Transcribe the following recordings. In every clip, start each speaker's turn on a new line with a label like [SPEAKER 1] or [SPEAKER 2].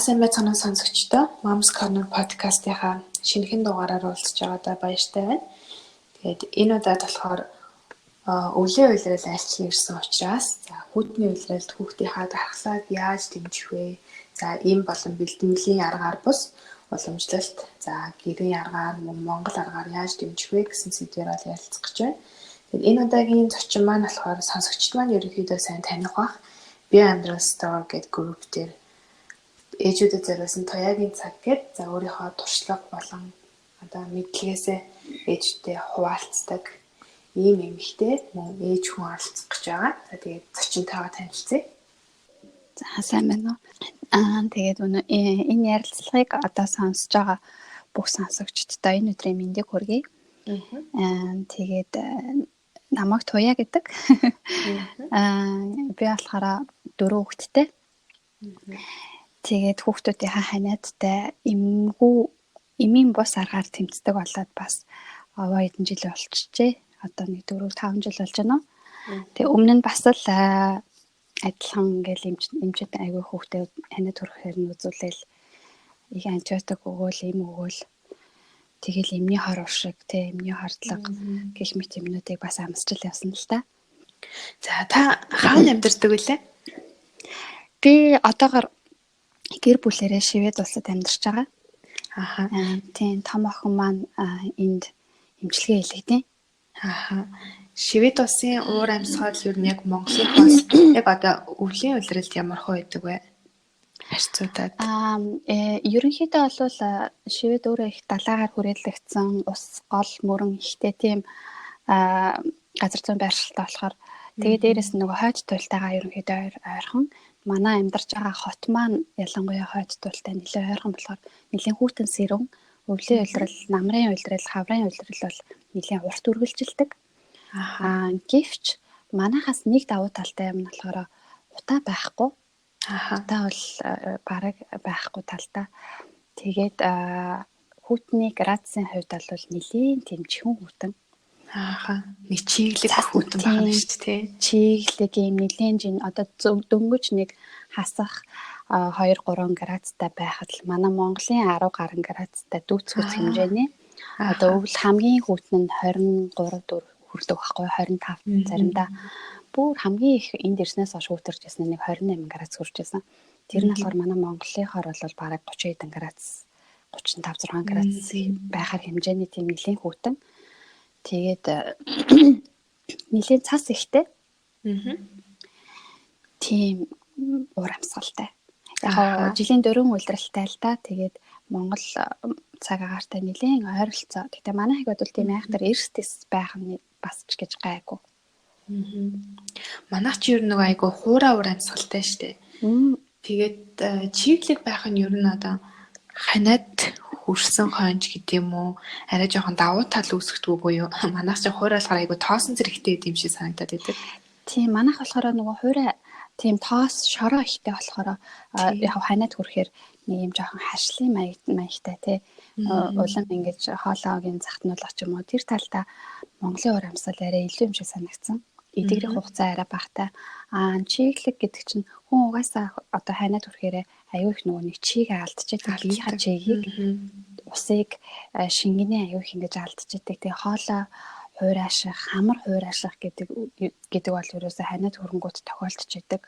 [SPEAKER 1] Сайн байцгаана уу сонсогчдоо. Mom's Corner podcast-ийнхаа шинэхэн дугаараар уулзж байгаадаа баяртай байна. Тэгээд энэ удаад болохоор өвлийн улирал айлчлан ирсэн учраас за хүүтний улиралд хүүхдийнхаа дархлааг яаж дэмжих вэ? За ийм болон бэлтгэлийн аргаар бус уламжлалт, за гэрийн аргаар мөн Монгол аргаар яаж дэмжих вэ гэсэн сэдвээр бол ярилцах гэж байна. Тэгээд энэ удаагийн зочин маань болохоор сонсогчд маань ерөнхийдөө сайн таних бах. Био амьдрал store гэдэг групп дээр ээжүүдэд зориулсан Туяагийн цаг гээд за өөрийнхөө туршлага болон одоо мэдлэгээсээ ээжтэй хуваалцдаг ийм эмэгтэй мөн ээж хүн оролцох гэж байгаа. За тэгээд зочинтойгоо танилцъя.
[SPEAKER 2] За сайн байна уу? Тэгээд өнөө энэ ярилцлагыг одоо сонсож байгаа бүх сонсогчдод энэ өдрийн мэндийг хүргэе. Тэгээд намайг Туяа гэдэг. Би болохоор 4 хүүхэдтэй. Тэгээд хүүхдүүдийнхээ ханиадтай эмгүү эмийн бус аргаар тэмцдэг болоод бас овоо хэдэн жил болчихжээ. Одоо нэг 4 5 жил болж байна уу. Тэгээ өмнө нь бас л адилхан ингээл эмчүүд айгүй хүүхдээ ханиад хүрэхээр нь үзүүлээл их антибиотик өгөөл, эм өгөөл тэгэл эмний хор уршиг, тэ эмний хордлого гэх мэт юмнуудыг бас амсчил явсан л та.
[SPEAKER 1] За та хаана амьдардаг вүлээ?
[SPEAKER 2] Би одоогор гэр бүлээрээ Швед улсад амьдарч байгаа.
[SPEAKER 1] Аха.
[SPEAKER 2] Тийм, том охин маань энд эмчилгээ хийлэгдэн.
[SPEAKER 1] Аха. Швед улсын уур амьсгал ер нь яг Монголынхоос яг одоо өвлийн улиралд ямар хөө байдаг вэ? Харьцуудаад.
[SPEAKER 2] Ерөнхийдөө бол Швед өөрөө их далайгаар хүрээлэгдсэн ус гол мөрөн ихтэй тийм газар зүйн байршилтай болохоор тэгээ дээрэс нь нөгөө хойд туйлтайгаа ерөнхийдөө ойрхон. Манай амьдарч байгаа хот маань ялангуяа хойд туйлтай нэлээд ойрхон болохоор нэлээд хүйтэн сэрүүн өвлийн улирал, намрын улирал, хаврын улирал бол нэлээд урт үргэлжилдэг. Гэвч манайхаас нэг давуу талтай юм нь болохоор утаа байхгүй. Утаа бол бараг байхгүй талтай. Тэгээд хүүтний градусын хувьд бол нэлээд тийм чихэн хүйтэн.
[SPEAKER 1] Ааха. Нэг чиглэг хүйтэн байна шүү дээ, тий.
[SPEAKER 2] Чиглэг юм нэлээд жин одоо дөнгөж нэг хасах 2 3 градустай байхад л манай Монголын 10 гаруй градустай дүүцгүүц хэмжээний. Одоо өвөл хамгийн хүйтэн нь 23 4 хүрдэг байхгүй 25 заримдаа. Бүр хамгийн их энд ирснээс хойш хүүтэрч ирсэн нэг 28 градус хүрч ирсэн. Тэр нь болохоор манай Монголынхоор бол бараг 30 хэдэн градус 35 6 градус байхаар хэмжээний тийм нэлээд хүйтэн. Тэгээд нэлээд цас ихтэй. Тийм уур амьсгалтай. Яг жилийн 4 улиралтай л да. Тэгээд Монгол цаг агаартай нэлээд ойролцоо. Гэтэ манай хэг бол тийм айхтар эрс тэс байх нь бас ч гэж гайгүй.
[SPEAKER 1] Манайх ч ер нь нөгөө айгүй хуурай уур амьсгалтай штэ. Тэгээд чиглэг байх нь ер нь одоо ханиад хүрсэн хойнч гэдэг юм уу? Арай жоохон давуу тал үүсгэдэг буюу манайх ч хуурай болохоор айгүй тоосон зэрэгтэй юм шиг санагдаад байдаг.
[SPEAKER 2] Тийм, манайх болохоор нөгөө хуурай тийм тоос шороо ихтэй болохоор яг ханиад хүрэхээр нэг юм жоохон харшлын маягтай тий. Улам ингэж хоолойгийн захтнуулах ч юм уу тэр талдаа Монголын уур амьсгал арай илүү юм шиг санагдсан. Эдгэрэх хугацаа арай багатай. Чиглэг гэдэг чинь хүн угаасаа одоо ханиад хүрэхээр аюу их нөгөө нэг чиг алдчихдаг. Биеийнхаа чигийг усыг шингэнээ аюу их ингэж алдчихдаг. Тэгээ хоолой хуйрааших, хамар хуйрааших гэдэг бол ерөөсөө ханиад хөрөнгөт тохиолдож идэг.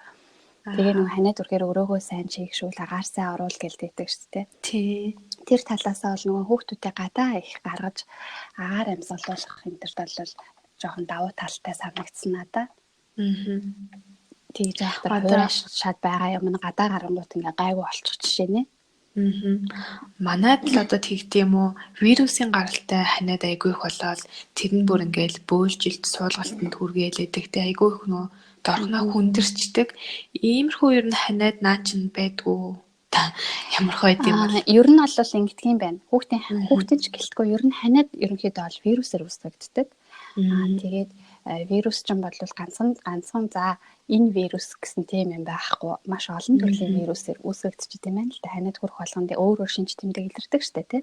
[SPEAKER 2] Тэгээ нөгөө ханиад хүрэхээр өрөөгөө сайн чигшүүл, агаар сайн оруул гэлдэгдэг шүү дээ.
[SPEAKER 1] Тий.
[SPEAKER 2] Тэр талаасаа бол нөгөө хүүхдүүдээ гадаа их гаргаж агаар амьсгалуулах энэ төрд бол жоохон давуу талтай санагдсан надаа. Тэгж яхад хуйраашаад байгаа юм нь гадаа гарангуут ингээ гайгүй болчих жишээ нэ.
[SPEAKER 1] Манайд л одоо тэгдэм юм уу? Вирусын гаралтай ханиад айгүй их болоод тэр нь бүр ингээл бөөлжилт, суулгалтанд хүргээлээдэг. Тэ айгүй их нөө дорхноо хүндэрчдэг. Иймэрхүү ер нь ханиад наа чин байдгүй. Ямар хойд юм бол?
[SPEAKER 2] Ер нь бол ингэдэг юм байна. Хүүхдийн ч гэлтгүй ер нь ханиад ерөнхийдөө бол вирусээр үүсгэгддэг. Тэгээд вирус ч юм бол ганцхан за энэ вирус гэсэн тийм юм байхгүй. Маш олон төрлийн вирусээр үүсгэгдэж идэм байна л да. Ханиад хүрэх болгонд өөр өөр шинж тэмдэг илэрдэг штэ тий.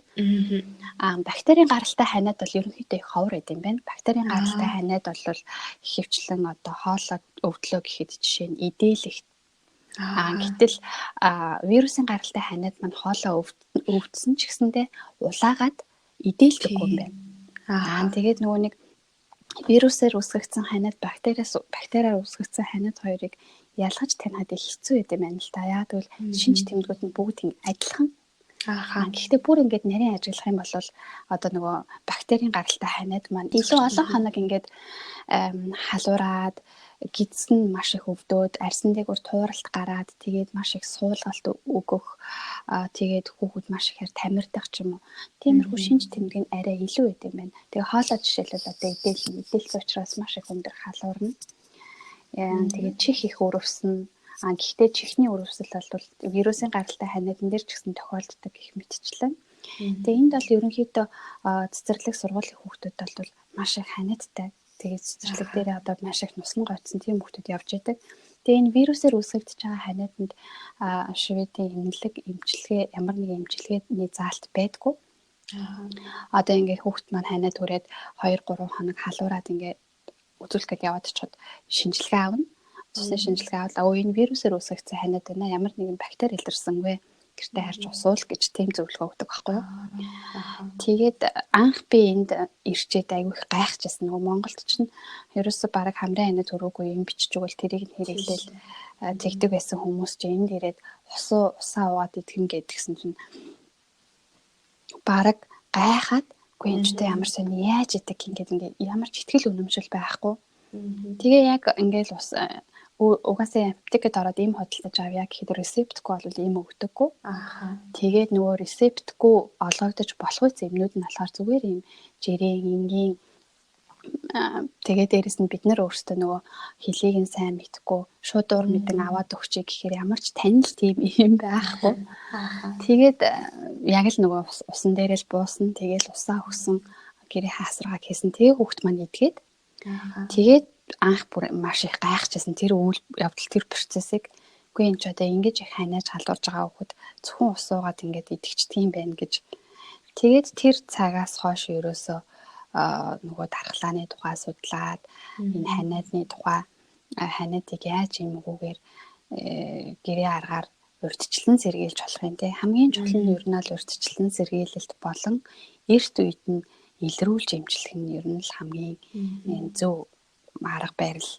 [SPEAKER 2] Бактерийн гаралтай ханиад бол ерөнхийдөө их ховор байд юм байна. Бактерийн гаралтай ханиад бол ихэвчлэн одоо хоолой өвдлөө гэхэд жишээ нь эдээлэх Гэтэл вирусын гаралтай ханиад маань хоолоо өвдсөн ч гэсэндээ улаагаад идээлдэггүй юм байна. Тэгээд нөгөө нэг вирусээр үүсгэгдсэн ханиад бактериар үүсгэгдсэн ханиад хоёрыг ялгаж таниад их хэцүү байд юм байна л да. Яагаад гэвэл шинж тэмдгүүд нь бүгд адилхан. Гэхдээ бүр ингээд нарийн ажиглах юм бол одоо нөгөө бактерийн гаралтай ханиад маань илүү олон хоног ингээд халуураад гидс нь маш их өвдөөд арьсан дээгүүр тууралт гараад тэгээд маш их суулгалт өгөх, тэгээд хүүхэд маш ихээр тамирдах ч юм уу. Тиймэрхүү шинж тэмдэг нь арай илүү байд юм байна. Тэгээ хоолой жишээлбэл одоо идээлсэн учраас маш их өндөр халуурна. Тэгээд чих их өрөвснө. Гэхдээ чихний өрөвсөл бол вирусын гаралтай ханиадан дээр ч гэсэн тохиолддог гэх мэтчлэн. Тэгээ энд бол ерөнхийдөө цэцэрлэг сургуулийн хүүхдүүд бол маш их ханиадтай. Тэгээд цэцэрлэг дээрээ одоо маш их нусан гоцсон тийм хүүхдүүд явж байдаг. Тэгээ энэ вирусээр үүсгэгдэж байгаа ханиаданд Шведийн эмнэлэг эмчилгээ ямар нэгэн эмчилгээний заалт байдаггүй. Одоо ингээ хүүхд маань ханиад хүрээд 2 3 хоног халуураад ингээ үзүүлэх гээд яваад чад шинжилгээ авна. Цусны шинжилгээ авал энэ вирусээр үүсгэгдсэн ханиад байна. Ямар нэгэн бактери илэрсэнгүй. Гэртээ харж усуул гэж тийм зөвлөгөө өгдөг байхгүй юу. Тэгээд анх би энд ирчээд айгүй их гайхчихсан. Нөгөө Монголд чинь ерөөсөө бараг хамрын ханиад төрөөгүй юм бичиж өгвөл тэрийг нь хэрэглээл тэгдэг байсан хүмүүс чинь энд ирээд усаа уугаад идэх юм гэдгсэн чинь бараг гайхаад үгүй энэ ч ямар сони яаж идэг ингээд ингээ ямар ч ихтгэл үнэмшил байхгүй. Тэгээ яг ингээл ус угаасаа аптекэд ороод ийм худалдаж авъя гэхэд рецептгүй бол ийм өгдөггүй. Тэгээд нөгөө рецептгүй олгогдож болох үс юмнууд нь болохоор зүгээр ийм жирийн, энгийн тэгээд дээрэс нь бид нар өөрсдөө нөгөө хөлийг нь сайн мэдэхгүй шууд уур мэдэн аваад өгчээ гэхээр ямар ч танил тийм юм байхгүй. Тэгээд яг л нөгөө усан дээрээ л буусан, тэгээл усаа өгсөн, гэрээ хаасаргаа хийсэн. Тэгээ хүүхд маань идгээд. Тэгээд анх бүр маш их гайхчихсан тэр үйл явдал тэр процессыг. Үгүй энэ ч одоо ингэж их ханиаж халуурж байгаа хүүхэд зөвхөн ус уугаад ингээд идэгчдэг юм байна гэж. Тэгээд тэр цагаас хойш ерөөсөө нөгөө дархлааны тухай судлаад энэ ханиадны тухай ханиадыг яаж юмгүйгээр гэрээ аргаар урьдчилан сэргийлж болох юм те. Хамгийн чухал нь ер нь л урьдчилан сэргийлэлт болон эрт үед нь илрүүлж эмчлэх нь ер нь л хамгийн зөв арга барил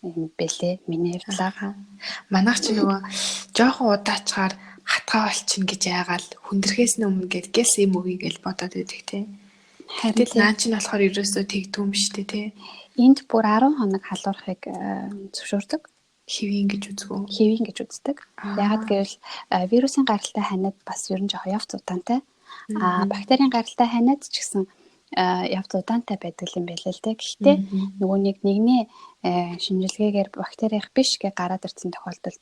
[SPEAKER 2] юм бэлээ. Миний хувьд л.
[SPEAKER 1] Манайх чи нөгөө жоохон удаачаар хатгаа болчихно гэж яагаал хүндрэхээс өмнө гээд гэс юм үгүй гэж бодоод байдаг те. Тэгэл наа чинь болохоор ерөөсөө тэгдүү юм шүү дээ те.
[SPEAKER 2] Энд бүр 10 хоног халуурахыг зөвшөөрдөг.
[SPEAKER 1] Хэвийн гэж үздэг үү?
[SPEAKER 2] Хэвийн гэж үздэг. Яагаад гэвэл вирусын гаралтай ханиад бас ер нь жоохон явц удаантай. Бактерийн гаралтай ханиад ч гэсэн явц удаантай байдаг юм байлээ л дээ. Гэхдээ нөгөө нэг нэгнээ шинжилгээгээр бактерих биш гэж гараад ирсэн тохиолдолд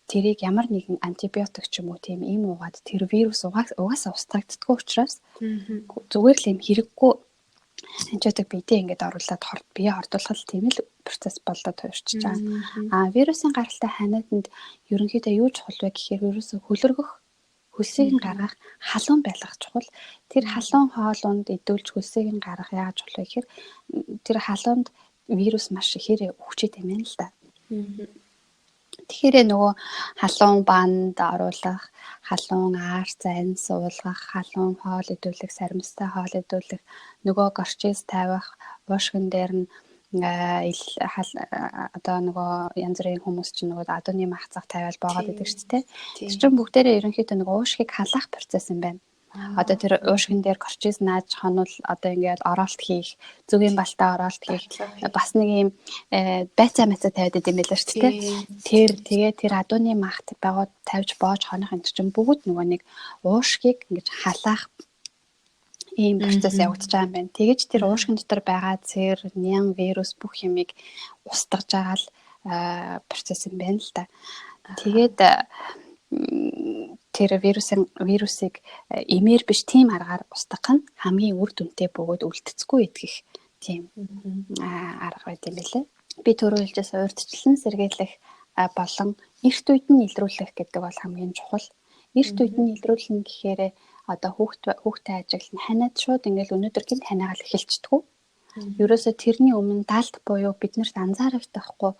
[SPEAKER 2] тэрийг ямар нэгэн антибиотик ч юм уу тийм им уугаад тэр вирус угаасаа устгагддаггүй учраас зүгээр л юм хэрэггүй антибиотик биедээ ингээд оруулаад бие хордуулах тийм л процесс болоод туурчиж байгаа. Вирусын гаралтай ханиаданд ерөнхийдөө юу чухал вэ гэхээр ерөөсөө хөлөргөх, хөлсийг нь гаргах, халуун байлгах чухал. Тэр халуун хоолунд идүүлж хөлсийг нь гаргах яаж чухал вэ гэхээр тэр халуунд вирус маш ихээр өвчтэй юм байна л да. Тэгэхээр нөгөө халуун банд оруулах, халуун аар зайн суулгах, халуун хоол идүүлэх, саримстай хоол идүүлэх, нөгөө горчиз тавих, уушгин дээр нь одоо нөгөө янз бүрийн хүмүүс чинь нөгөө адууны мах зах тавиал боогод идэг шүү дээ. Тэр чинь бүгдээрээ ерөнхийдөө нөгөө уушгийг халаах процесс юм байна. Одоо тэр уушгин дээр горчиз нааж хонол одоо ингээд оролт хийх, зүгийн балтаа оролт хийх, бас нэг юм байцаа мацаа тавиад идэм байлаа шүү дээ. Тэр тэгээ тэр адууны махт байгууд тавьж боож хонох энэ чинь бүгд нөгөө нэг уушгийг ингэж халаах ийм процесс явагдаж байгаа юм байна. Тэгэж тэр уушгин дотор байгаа цэр, нян, вирус бүх юмыг устгаж байгаа л процесс юм байна л да. Тэгээд тэр вирусыг эмээр биш тийм аргаар устгах нь хамгийн үр дүнтэй бөгөөд үлдэцгүй итгэх тийм арга байт юм билээ. Би түрүү хэлжсэн урьдчилан сэргийлэх болон эрт үед нь илрүүлэх гэдэг бол хамгийн чухал. Эрт үед нь илрүүлнэ гэхээр одоо хүүхдээ ажиглана. Ханиад шууд ингээл өнөөдөр гинт ханиагаал эхэлчихдэг. Ерөөсө тэрний өмнө далд буюу биднэрт анзаарагдахгүй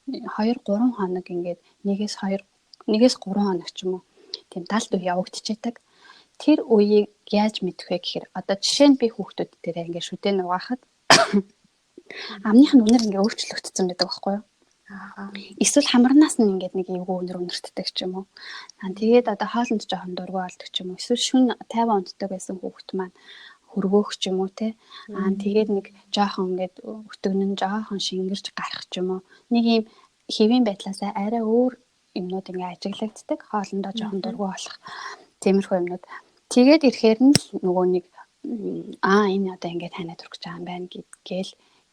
[SPEAKER 2] 2 3 хоног ингээд 1-ээс 2 1-3 хоног ч юм уу тийм далд үе явагдчихэдэг. Тэр үеийг яаж мэдэх вэ гэхээр одоо жишээ нь би хүүхдүүд дээр ингээд шүдээ нугаахад амных нь үнэр ингээд өөрчлөгдсөн байдаг байхгүй юу? Эсвэл хамарнаас нь ингээд нэг эвгүй үнэр үнэртдэг ч юм уу. Тэгээд одоо хоолнд жоохон дургүй болдог ч юм уу. Эсвэл шүн 50 унтдаг байсан хүүхэд маань хөргөөх ч юм уу те. Тэгээд нэг жоохон ингээд өтгөн нь жоохон шингэрч гарах ч юм уу. Нэг юм хэвийн байдлаасаа арай өөр юмнууд ингээ ажиглагддаг. Хоолндоо жоохон дургүй болох тиймэрхүү юмнууд. Тэгээд ирэхээр нь нөгөө нэг энэ одоо ингээд ханиад хүрэх гэж байгаа юм байна гээл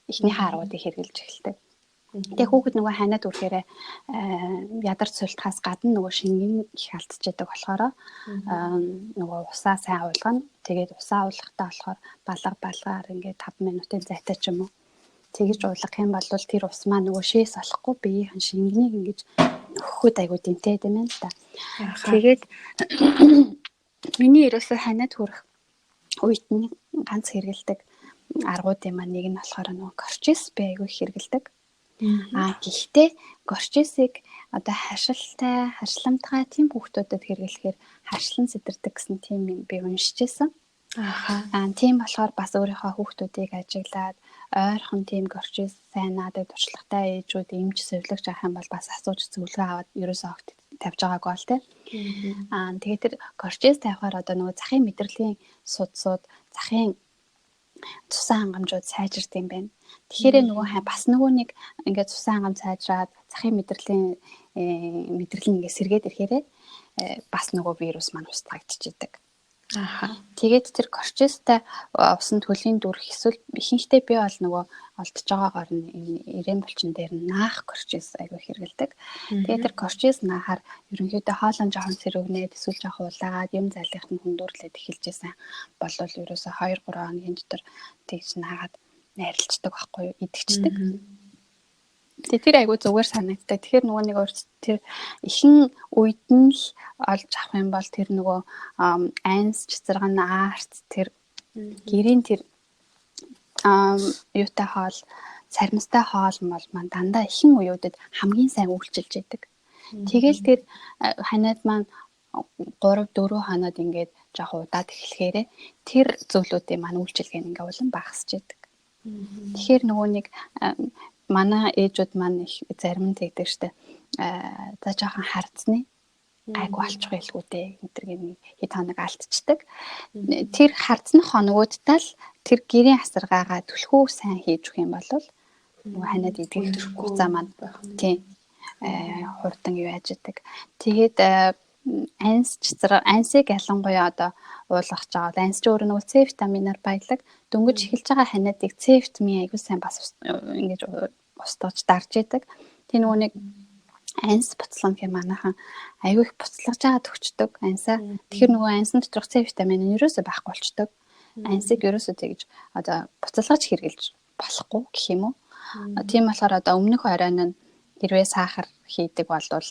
[SPEAKER 2] эхнийхээ аргуудыг хэрэглэж эхэлдэг. Тэгээ хүүхэд нөгөө ханиад үрэхээрээ ядарч султахаас гадна нөгөө шингэн их алдчихдаг болохоор нөгөө усаа сайн уулгана. Тэгээд усаа уулгахтаа болохоор балга балгаар ингээд 5 минутын зайтай ч юм уу тэгж уулгах юм бол тэр ус маань нөгөө шээс олохгүй биеийн шингэнийг ингэж нөхөхөд айгуу дэмтэй юм байна л да. Тэгээд миний ерөөсөө ханиад хүрэх үед нь ганц хэрэгэлдэг аргуудын маань нэг нь болохоор нөгөө корчис би айгуу их хэрэгэлдэг. Гэхдээ горчисыг одоо харшилтай, харшламтгай тийм хүүхдүүдэд хэрэглэхээр харшлан сэтэрдэг гэсэн тийм юм би уншиж байсан. Тийм болохоор бас өөрийнхөө хүүхдүүдийг ажиглаад ойрхон тийм горчис сайн наадаг туршлагатай ээжүүд эмч сувилагч авах юм бол бас асууж зөвлөгөө аваад ерөөсөө огт тавьж байгаагүй бол тэ. Тэгээд тэр горчис тавихаар одоо нөгөө захын мэдрэлийн судсууд, захын цусан хангамжууд сайжирд юм байна. Тэгэхээр нөгөө бас нөгөө нэг ингээд цусан хангамж сайжраад захын мэдрэлийн мэдрэл нь ингээд сэргээд ирэхээрээ бас нөгөө вирус маань устгагдчихэдэг. Тэгээд тэр корчистай усан төлийн дүрх эсвэл ихэнхдээ би бол нөгөө олдож байгаагаар нь ирээн булчин дээр наах корчис айгүй хэрэгэлдэг. Тэгээд тэр корчис наахаар ерөнхийдөө хоолон жоохон сэрүүгнээд эсвэл жоохон улаагаад юм зайлахт нь хүндүрлээд эхэлж исэн болвол ерөөсө 2-3 хоногийн дотор тэгж наагаад найралцдаг байхгүй юу, идэгчдэг. Тэгээ тэр айгүй зүгээр санагддаг. Тэгэхээр нөгөө нэг тэр ихэн үед нь л олж авах юм бол тэр нөгөө айнс цэцэргэн арт тэр гэрийн тэр юутай хоол, саримстай хоол мол маань дандаа ихэн үеүүдэд хамгийн сайн үйлчилж яадаг. Тэгэл тэр ханиад маань 3-4 хоноод ингээд жоох удаад эхлэхээрээ тэр зүйлүүдийн маань үйлчилгээ нь ингээд улам багасч яадаг. Тэгэхээр нөгөө нэг манай ээжүүд маань их зарим нь тэгдэг штэ. За жоохон хардсны гайгүй алчих байлгүй дээ. Энтэр нэг хэд хоног алдчихдаг. Тэр хардсан хоногудтаа л тэр гэрийн асаргаагаа түлхүү сайн хийж өгөх юм бол нөгөө ханиад идэх хугацаа маань тийм хурдан юу яаж идэг. Тэгээд анс цэцэр ансыг ялангуяа одоо уулгах жагаад анс ч өөрөө нөгөө С витаминаар баялаг. Дөнгөж эхэлж байгаа ханиадыг С витамин айгуу сайн бас ингэж устгаж дарж идэг. Тэр нөгөө нэг анс буцлан гэх манайхан айгүй их буцлагж байгаа төгчдөг ансаа. Тэгэхээр нөгөө ансан доторх С витамин нь ерөөсөө байхгүй болчдөг. Ансыг ерөөсөө тэгж одоо буцалгаж хэрглэж болохгүй гэх юм уу. Тийм болохоор одоо өмнөх оройн нь хэрвээ сахар хийдэг болвол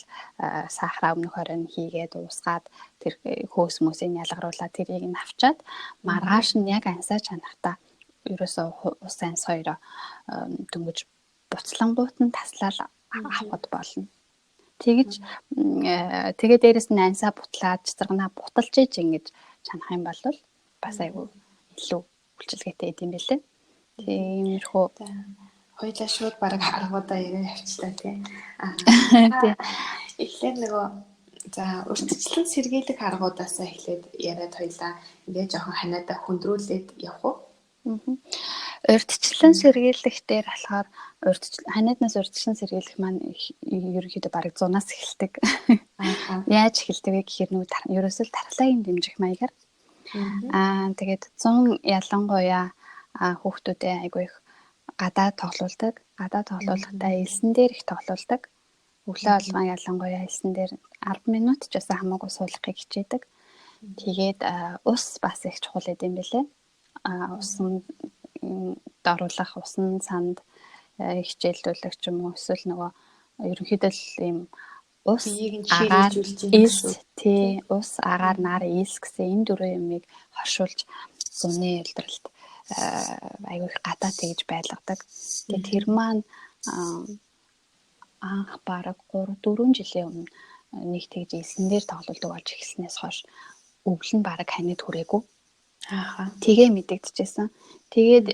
[SPEAKER 2] сахараа өмнөх оройн хийгээд уусгаад тэр хөөс мөсийг ялгаруулаад тэрийг нь авчаад маргааш нь яг ансаа чанахтаа ерөөсөө ус анс хоёроо дөнгөж буцлангуут нь таслал авахд болно. Тэгэж тэгээ дээрэс нь ансаа бутлаад цэцэргнаа буталж иж ингэж чанах юм бол бас айгүй илүү үйлчилгээтэй идэм бэлээ. Тиймэрхүү
[SPEAKER 1] хоёлаа шууд бараг аргуудаа яриа явчлаа тий. Эхлээд нөгөө за урьдчилан сэргийлэх аргуудаасаа эхлээд яриад хоёлаа ингээ жоохон ханиадаа хүндрүүлээд явах уу?
[SPEAKER 2] Урьдчилан сэргийлэх дээр болохоор ханиаднаас урьдчилан сэргийлэх маань ерөнхийдөө бараг 100-аас эхэлдэг. Яаж эхэлдэг вэ гэхээр нөгөө ерөөсөө л тархлаагийн дэмжих маягаар. Тэгээд 100 ялангуяа хүүхдүүдээ айгүй их гадаа тоглуулдаг. Гадаа тоглуулахдаа элсэн дээр их тоглуулдаг. Өглөө болгон ялангуяа элсэн дээр 10 минут ч байсан хамаагүй суулгахыг хичээдэг. Тэгээд ус бас их чухал гэдэм бэлээ. Усан дооруулах, усан санд хичээлдүүлэх ч юм уу эсвэл нөгөө ерөнхийдөө л ийм ус агаар элс тий ус агаар нар элс гэсэн энэ дөрвөн юмыг хоршуулж зуны улиралд айгүй их гадаа тэгж байлгадаг. Тэгээ тэр маань анх бараг 3-4 жилийн өмнө нэг тэгж элсэн дээр тоглолдог болж эхэлснээс хойш өвөл нь бараг ханиад хүрээгүй. Тэгээ мэдэгдэжсэн. Тэгээд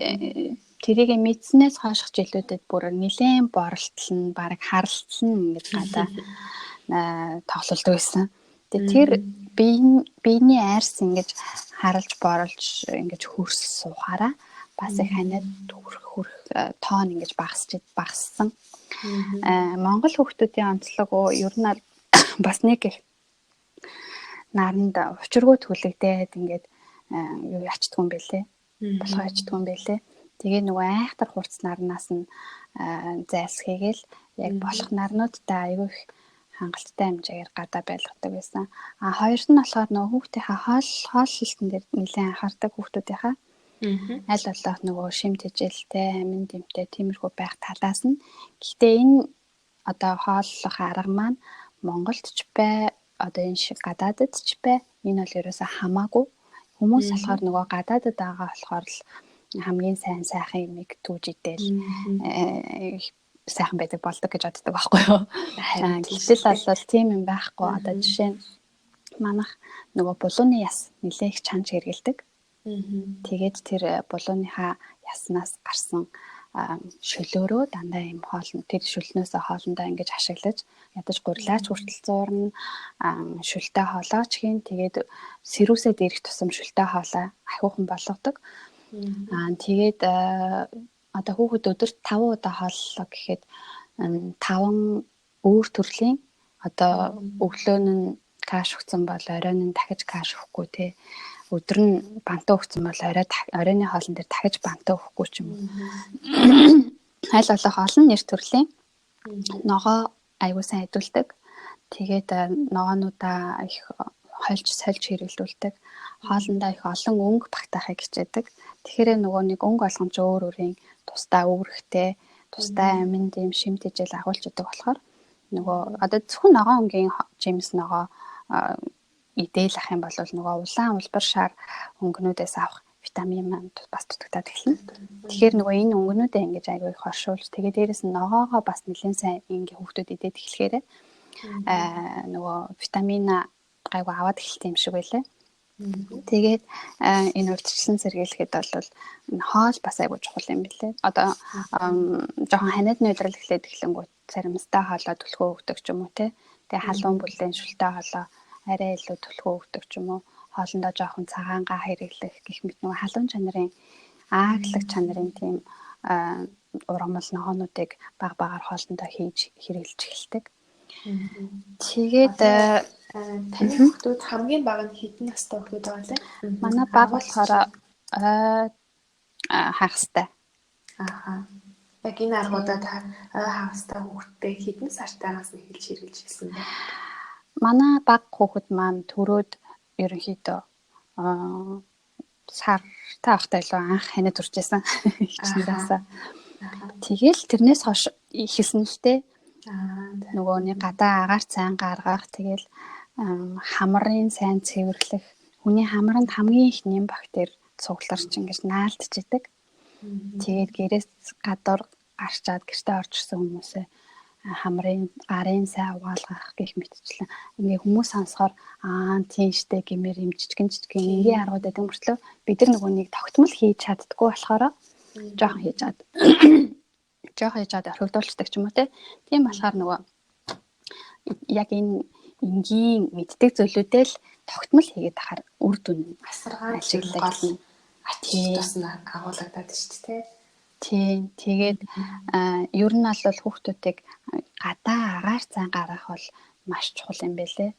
[SPEAKER 2] тэрийг мэдснээс хойших жилүүдэд бүр нэлээд боролтол нь бараг харалтал нь ингэж гадаа тоглолдог байсан. Тэгээ тэр биений айрс ингэж харалж боролж ингэж хөрс суухаараа бас их ханиад хүрэх тоон ингэж багассан. Монгол хүүхдүүдийн онцлог ер нь бас нэг их наранд учиргүй түлэгдээд ингээд юу ячдгүй юм бэлээ. Болохоо ячдгүй юм бэлээ. Тэгээ нөгөө айхтар хурц нарнаас нь зайлсхийгээл яг болох нарнуудтай айгүй их хангалттай хэмжээгээр гадаа байлгадаг байсан. А хоёрт нь болохоор нөгөө хүүхдийнхаа хооллолтон дээр нэлээд анхаардаг хүүхдүүдийнхаа. Аль болох нөгөө шим тэжээлтэй, амин дэмтэй тиймэрхүү байх талаас нь. Гэхдээ энэ одоо хооллох арга маань Монголд ч бай, одоо энэ шиг гадаадд ч бай. Энэ бол ерөөсөө хамаагүй. Хүмүүс болохоор нөгөө гадаадд байгаа болохоор л хамгийн сайн сайхан юмыг түүж идэл сайхан байдаг болдог гэж боддог байхгүй юу. Гэтэл бол тийм юм байхгүй. Одоо жишээ нь манайх нөгөө булууны яс нэлээх их чанж хэрэгэлдэг. Тэгээд тэр булууныхаа яснаас гарсан шөлөөрөө дандаа юм хоол тэр шөлнөөсөө хоолндоо ингэж ашиглаж ядаж гурилаач хүртэл зуурна, шүлтэй хоолооч хийн, тэгээд сэрүүсээ дэрэх тусам шүлтэй хоолой ахиухан болгодог. Тэгээд одоо хүүхэд өдөрт 5 удаа хооллоо гэхэд 5 өөр төрлийн одоо өглөө нь каш өгсөн бол оройн нь дахиж каш өгөхгүй те. Өдөр нь бантаа өгсөн бол оройны хоолн дээр дахиж бантаа өгөхгүй ч юм уу. Аль болох олон нэр төрлийн ногоо аягүй сайн идүүлдэг. Тэгээд ногоонуудаа их хольж сольж хэрэглүүлдэг. Хоолндоо их олон өнгө багтаахыг хичээдэг. Тэгэхээр нөгөө нэг өнгө болгон ч өөр өөрийн тусдаа үүрэгтэй, тусдаа амин дэм шим тэжээл агуулж идэг болохоор нөгөө одоо зөвхөн ногоон өнгийн жимс ногоо идээл ах юм бол нөгөө улаан улбар шар өнгөнүүдээс авах витамин маань бас дутагдаад эхэлнэ. Тэгэхээр нөгөө энэ өнгөнүүдээ ингэж айгүй их оршуулж тэгээ дээрэс нь ногоогоо бас нэлээд сайн ингээ хүүхдүүд идээд эхлэхээр нөгөө витамин гайгүй аваад эхэлт юм шиг байлаа. Тэгээд энэ урьдчилан сэргийлэхэд бол энэ хоол бас айгүй чухал юм билээ. Одоо жоохон ханиадны удирдал эхлээд эхлэнгүүт царимстай хоолой түлхүү өгдөг ч юм уу те. Тэгээ халуун бүлээн шүлтэй хоолой арай илүү түлхүү өгдөг ч юм уу. Хоолндоо жоохон цагаангаа хэрэглэх гэх мэт нөгөө халуун чанарын ааглаг чанарын тийм ургамал ногоонуудыг баг багаар хоолндоо хийж хэрэглэж эхэлдэг. Тэгээд
[SPEAKER 1] таны хүүхдүүд хамгийн бага нь хэдэн настай хүүхдүүд байгаа лээ?
[SPEAKER 2] Манай баг болохоор хагастай.
[SPEAKER 1] Аха. Яг энэ аргуудаа та ой хагастай хүүхдтэй хэдэн сартаагаас нь эхэлж хэрэглэж эхэлсэн бэ?
[SPEAKER 2] Манай баг хүүхэд маань төрөөд ерөнхийдөө сартай байхдаа илүү анх ханиад хүрчээсэн хичнээнээсээ. Тэгэл тэрнээс хойш эхэлсэн л дээ. Нөгөө нэг гадаа агаар цайн гаргах, тэгэл хамрын сайн цэвэрлэх, хүний хамранд хамгийн их нэм бактери цугларч ингэж наалдчихэдэг. Тэгээд гэрээс гадуур гарчаад гэртээ орж ирсэн хүмүүсээ хамрын гарын сайн угаалгах гэх мэтчлэн ингээ хүмүүс сонсохоор аа тийм штэ гэмээр юм жижигэн жижигэн энгийн аргууд байдаг мөртлөө бид нар нөгөө нэг тогтмол хийж чаддггүй болохоор жоохон хийж чад жоохон хийж чад орхигдуулчихдаг ч юм уу те. Тийм болохоор нөгөө яг энэ энгийн мэддэг зүйлүүдээ л тогтмол хийгээд ахаар үр дүн нь
[SPEAKER 1] асаргаа ашиглагдана. Ач тус нь агуулгадаад шүү дээ.
[SPEAKER 2] Тийм. Тэгээд ер нь бол хүүхдүүдийг гадаа агаар цайн гаргах бол маш чухал юм байлээ.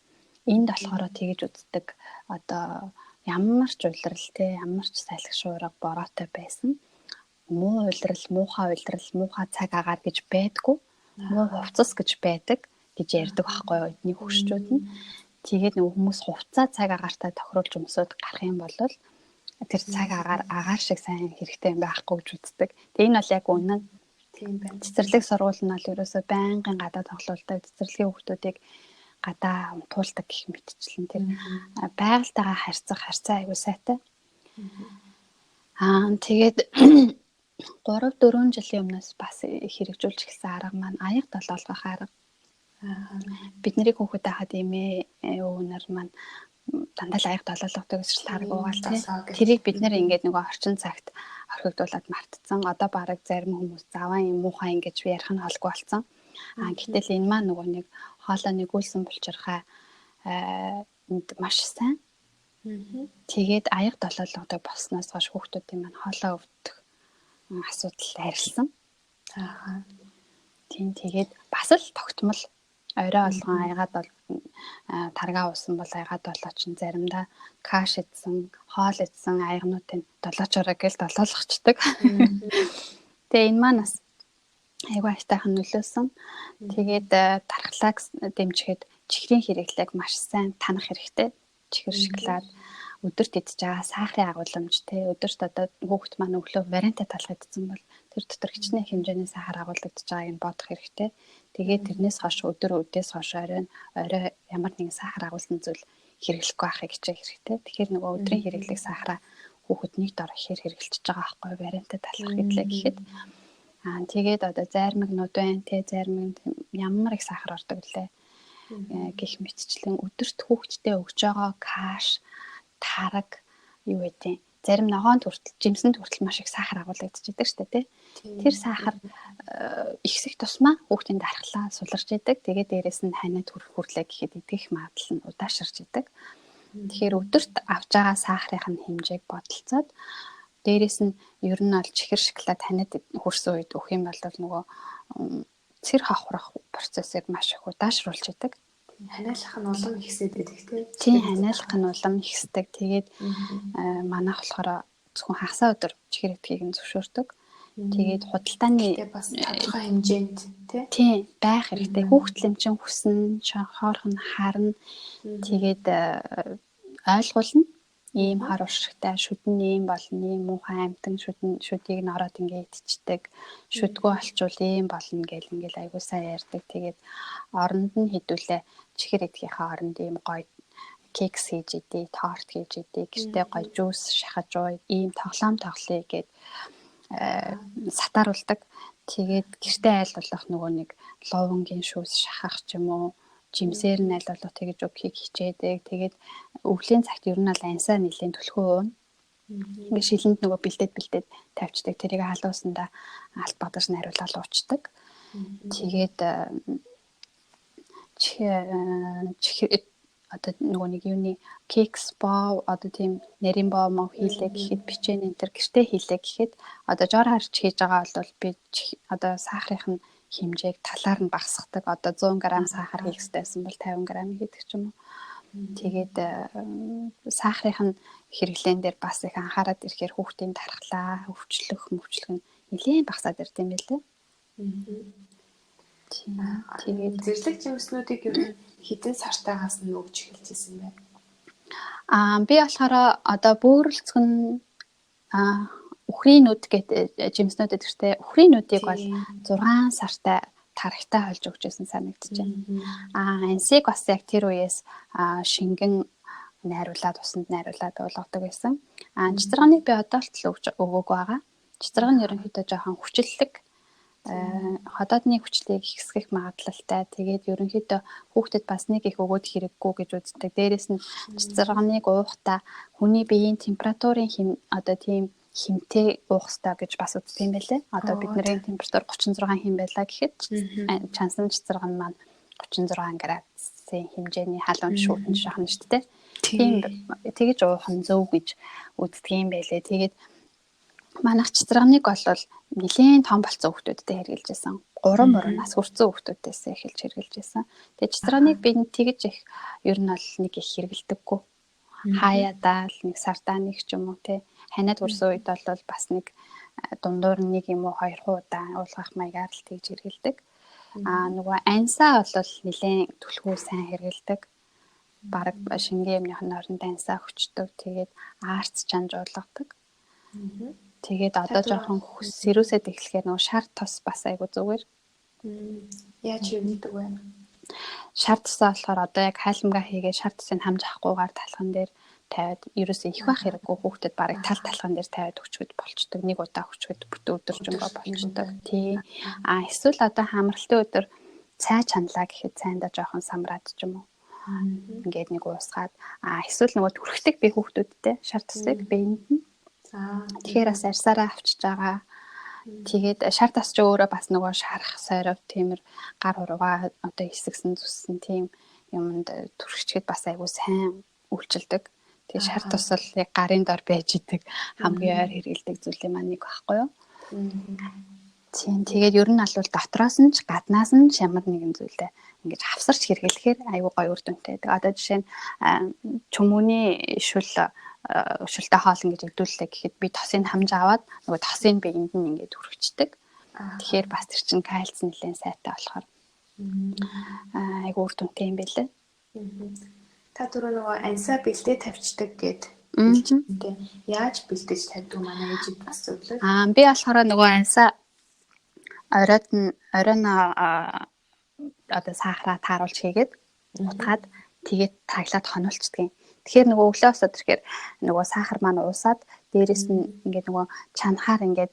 [SPEAKER 2] Энд болохоор тэгж үздэг. Одоо ямар ч улирал те, ямар ч салхи шуурга бороотой байсан. Муу улирал, муухай улирал, муухай цаг агаар гэж байдгүй. Муу хувцас гэж байдаг гэж ярьдаг байхгүй юу эдний хөгшчүүд нь. Тэгээд нөгөө хүмүүс хувцаа цаг агаартай тохируулж өмсөд гарах юм бол тэр цаг агаар агаар шиг сайн хэрэгтэй юм байхгүй гэж үздэг. Тэгээ энэ бол яг үнэн.
[SPEAKER 1] Тийм байна.
[SPEAKER 2] Цэцэрлэг сургууль нь бол ерөөсөө байнгын гадаа тоглоулдаг. Цэцэрлэгийн хүүхдүүдийг гадаа унтуулдаг гэх мэтчлэн тэр байгальтайгаа харьцах харьцаа аягүй сайтай. Тэгээд 3 4 жилийн өмнөөс бас хэрэгжүүлж эхэлсэн арга маань аяга долоолгох арга. Бид нарыг хүүхэд байхад эмээ өвнөр маань дандаа л аяг долоолгодог гэсэн тараг уугаал тий. Тэрийг бид нэр ингээд нөгөө орчин цагт орхигдуулаад мартцсан. Одоо бараг зарим хүмүүс заваа юм муухай ингэж ярих нь холгүй болсон. А гэтэл энэ маань нөгөө нэг хоолой нэгүүлсэн булчирхай энд маш сайн. Тэгээд аяг долоолгодог болсноос хойш хүүхдүүдийн маань хоолой өвдөх асуудал арилсан.
[SPEAKER 1] Аа.
[SPEAKER 2] Тийм, тэгээд бас л тогтмол орой болгон аягаад бол таргаа уусан бол аягаад болоо чинь заримдаа каш идсэн, хоол идсэн аягнуудын долоочороо гэл долоолгочдөг. Тэгээ энэ маань бас айгүй айтайхан нөлөөсөн. Тэгээд тархлааг дэмжихэд чихрийн хэрэглээг маш сайн танах хэрэгтэй. Чихэр шоколад өдөрт идж байгаа сахарын агуулмж те, өдөрт одоо хүүхэд маань өглөө вариантай талах идсэн бол тэр дотор хичнээн хэмжээний сахар агуулгадж байгааг нь бодох хэрэгтэй. Тэгээд тэрнээс хойш өдөр өдөөс хойш орой орой ямар нэгэн сахар агуулсан зүйл хэрэглэхгүй байхыг хичээх хэрэгтэй. Тэгэхээр нөгөө өдрийн хэрэглэх сахараа хүүхэд нэг дор ихээр хэрэглэж байгаа байхгүй вариантай талах гэдлээ гэхэд. Аа тэгээд одоо зайрмагнууд байна те, зайрмаг ямар их сахар ордог лээ гэх мэтчлэн өдөрт хүүхэдтэй өгж байгаа каш, тараг юу гэдэг зарим ногоон хүртэл жимсэнд хүртэл маш их сахар агуулгадчихдаг шүү дээ тий. Тэр сахар ихсэх тусмаа хүүхдийн дархлаа суларч идэг. Тэгээд дээрэс нь ханиад хүрэх хүрлээ гэхэд идэх магадлал нь удаашарч идэг. Тэгэхээр өдөрт авж байгаа сахарын хэмжээг бодолцоод дээрэс нь ер нь бол чихэр шоколад ханиад хүрсэн үед өгөх юм бол нөгөө цэр хавхрах процессыг маш их удаашруулж идэг.
[SPEAKER 1] Ханиалах нь улам ихсээд байдаг
[SPEAKER 2] тий. Тийм, ханиалах нь улам ихсдэг. Тэгээд манайх болохоор зөвхөн хагасаа өдөр чихэр идэхийг нь зөвшөөрдөг. Тэгээд худалдааны
[SPEAKER 1] бас тодорхой хэмжээнд
[SPEAKER 2] тий. Тийм, байх хэрэгтэй. Хүүхдэл чинь хүснэ, хоорхон харна. Тэгээд ойлгуулна. Ийм хар уршигтай шүдэн ийм болно, ийм муухай амтан шүдэн шүдийг нь ороод ингээ идчихдэг. Шүдгүү олчвол ийм болно гэл ингээл айгуу сайн ярьдаг. Тэгээд оронд нь хідүүлээ чихэр идэхийнхээ оронд ийм гоё кекс хийж идэ, торт хийж идэ, гэртээ гоё жуус шахаж ууя, ийм тоглоом тоглоё гэд сатааруулдаг. Тэгээд гэртээ айл болох нөгөө нэг ловонгийн шүүс шахах ч юм уу, жимсээр нь аль болох тэгэж өгөхийг хичээдэг. Тэгээд өвлийн цагт ер нь бол ансаа нэлийн түлхүү уuna. Ингээ шилэнд нөгөө бэлдээд тавьчихдаг. Тэрийг халуусандаа алт бадаж найруулаад уучдаг. Тэгээд одоо нөгөө нэг юуны кекс боо одоо тийм нарийн боо мó хийлээ гэхэд печень энэ төр гэртээ хийлээ гэхэд одоо жор харж хийж байгаа бол би одоо сахарын нь хэмжээг талаар нь багасгадаг. Одоо 100 г сахар хийх хэрэгтэй байсан бол 50 г хийдэг ч юм уу. Тэгээд сахарын хэрэглээн дээр бас их анхаарад ирэхээр хүүхдийн дархлаа, өвчлөх, мөвчлөх нь нэлээд багасаад ирд юм байлээ.
[SPEAKER 1] Тэгээд зэрлэг жимснүүдийг ер нь хэдэн сартаагаас нь өгч эхэлж ирсэн бэ?
[SPEAKER 2] Аа би болохоор одоо бөөрөлцгөн үхрийн нүд гэдэг жимснүүд гэдэг чинь үхрийн нүдийг бол 6 сартай тарагтай холж өгч байсан санагдаж байна. Аа ансыг бас яг тэр үеэс шингэн найруулад усанд найруулад уулгадаг байсан. Аа цэцэрганыг би одоо л өгөөгүй байгаа. Цэцэрган нь ерөнхийдөө жоохон хүчлэлэг ходоодны хүчлийг ихсгэх магадлалтай. Тэгээд ерөнхийдөө хүүхдэд бас нэг их өгөөд хэрэггүй гэж үздэг. Дээрээс нь цэцэрганыг уухта хүний биеийн температурын одоо тийм хэмтэй уух ёстой гэж бас үздэг юм байлээ. Одоо бидний температур 36 хэм байлаа гэхэд чансан цэцэрган маань 36 градусын хэмжээний халуун шүүтэн шахна шүү дээ. Тийм тэгэж уух нь зөв гэж үздэг юм байлээ. Тэгээд манайх цэцэрганыг бол нэлээд том болцсон хүүхдүүдтэй хэрэглэж байсан. 3 муруу нас хүрсэн хүүхдүүдээс эхэлж хэрэглэж байсан. Тэгээд цэцэрганыг би тэгэж их ер нь бол нэг их хэрэглэдэггүй. Хаяадаа л нэг сардаа нэг ч юм уу те. Ханиад хүрсэн үед бол бас нэг дундуур нэг юм уу хоёр удаа уулгах маягаар л тэгж хэрэглэдэг. Аа нөгөө ансаа бол нэлээд түлхүү сайн хэрэглэдэг. Бараг шингэн юмных нь оронд ансаа өгчдөг. Тэгээд аарц чанж уулгадаг. Тэгээд одоо жоохон сэрүүсэд эхлэхээр нөгөө шар тос бас айгу зүгээр.
[SPEAKER 1] Яаж хэрэглэдэг вэ?
[SPEAKER 2] Шар тосоо болохоор одоо яг хайлмгаа хийгээ шар тосыг хамж авахгүйгээр талхан дээр тавиад ерөөсөө их байх хэрэггүй хүүхдэд бараг тал талхан дээр тавиад өчгөд болчдөг. Нэг удаа өчгөд бүтэн өдөржингөө болчдөг. Тий. А эсвэл одоо хамралтын өдөр Цай чаналаа гэхэд цайндаа жоохон самраад ч юм уу. Ингээд нэг уусгаад эсвэл нөгөө түрхдэг би хүүхдүүдтэй шар тосыг биеинд нь. Тэгэхээр бас арьсаараа авчиж байгаа. Тэгээд шар тос ч өөрөө бас нөгөө шарах, сойров, тиймэр гар хуруугаа одоо хэсэгсэн зүссэн тийм юмд түрхчгээд бас айгүй сайн үйлчилдэг. Тэгээд шар тос бол яг гарын дор байж идэг хамгийн ойр хэрэгэлдэг зүйлийн маань нэг байхгүй юу? Тийм, тэгээд ер нь албал дотроос нь ч гаднаас нь ч ямар нэгэн зүйлээ ингэж хавсарч хэрэглэхээр айгүй гоё үр дүнтэй. Тэгээд одоо жишээ нь чөмөний шүл шүлтэй хоол ингэж өвдүүллээ гэхэд би тосыг хамж аваад нөгөө тосыг биеинд нь ингэж хүргэждэг. Тэгэхээр бас тэр чинь кальц нэлээд сайтай болохоор айгүй үр дүнтэй юм байлээ.
[SPEAKER 1] Та түрүү нөгөө ансаа бэлдээ тавьчихдаг гэд хэлчихсэн. Яаж бэлдэж тавьдаг манай ээжид бас зөвлөө.
[SPEAKER 2] Би болохоор нөгөө ансаа оройд нь оройн одоо сахараа тааруулж хийгээд утгаад тэгээд таглаад хонуулцдаг юм. Тэгэхээр нөгөө өглөө босоод ирэхээр нөгөө сахар маань уусаад дээрэс нь ингээд нөгөө чанахаар ингээд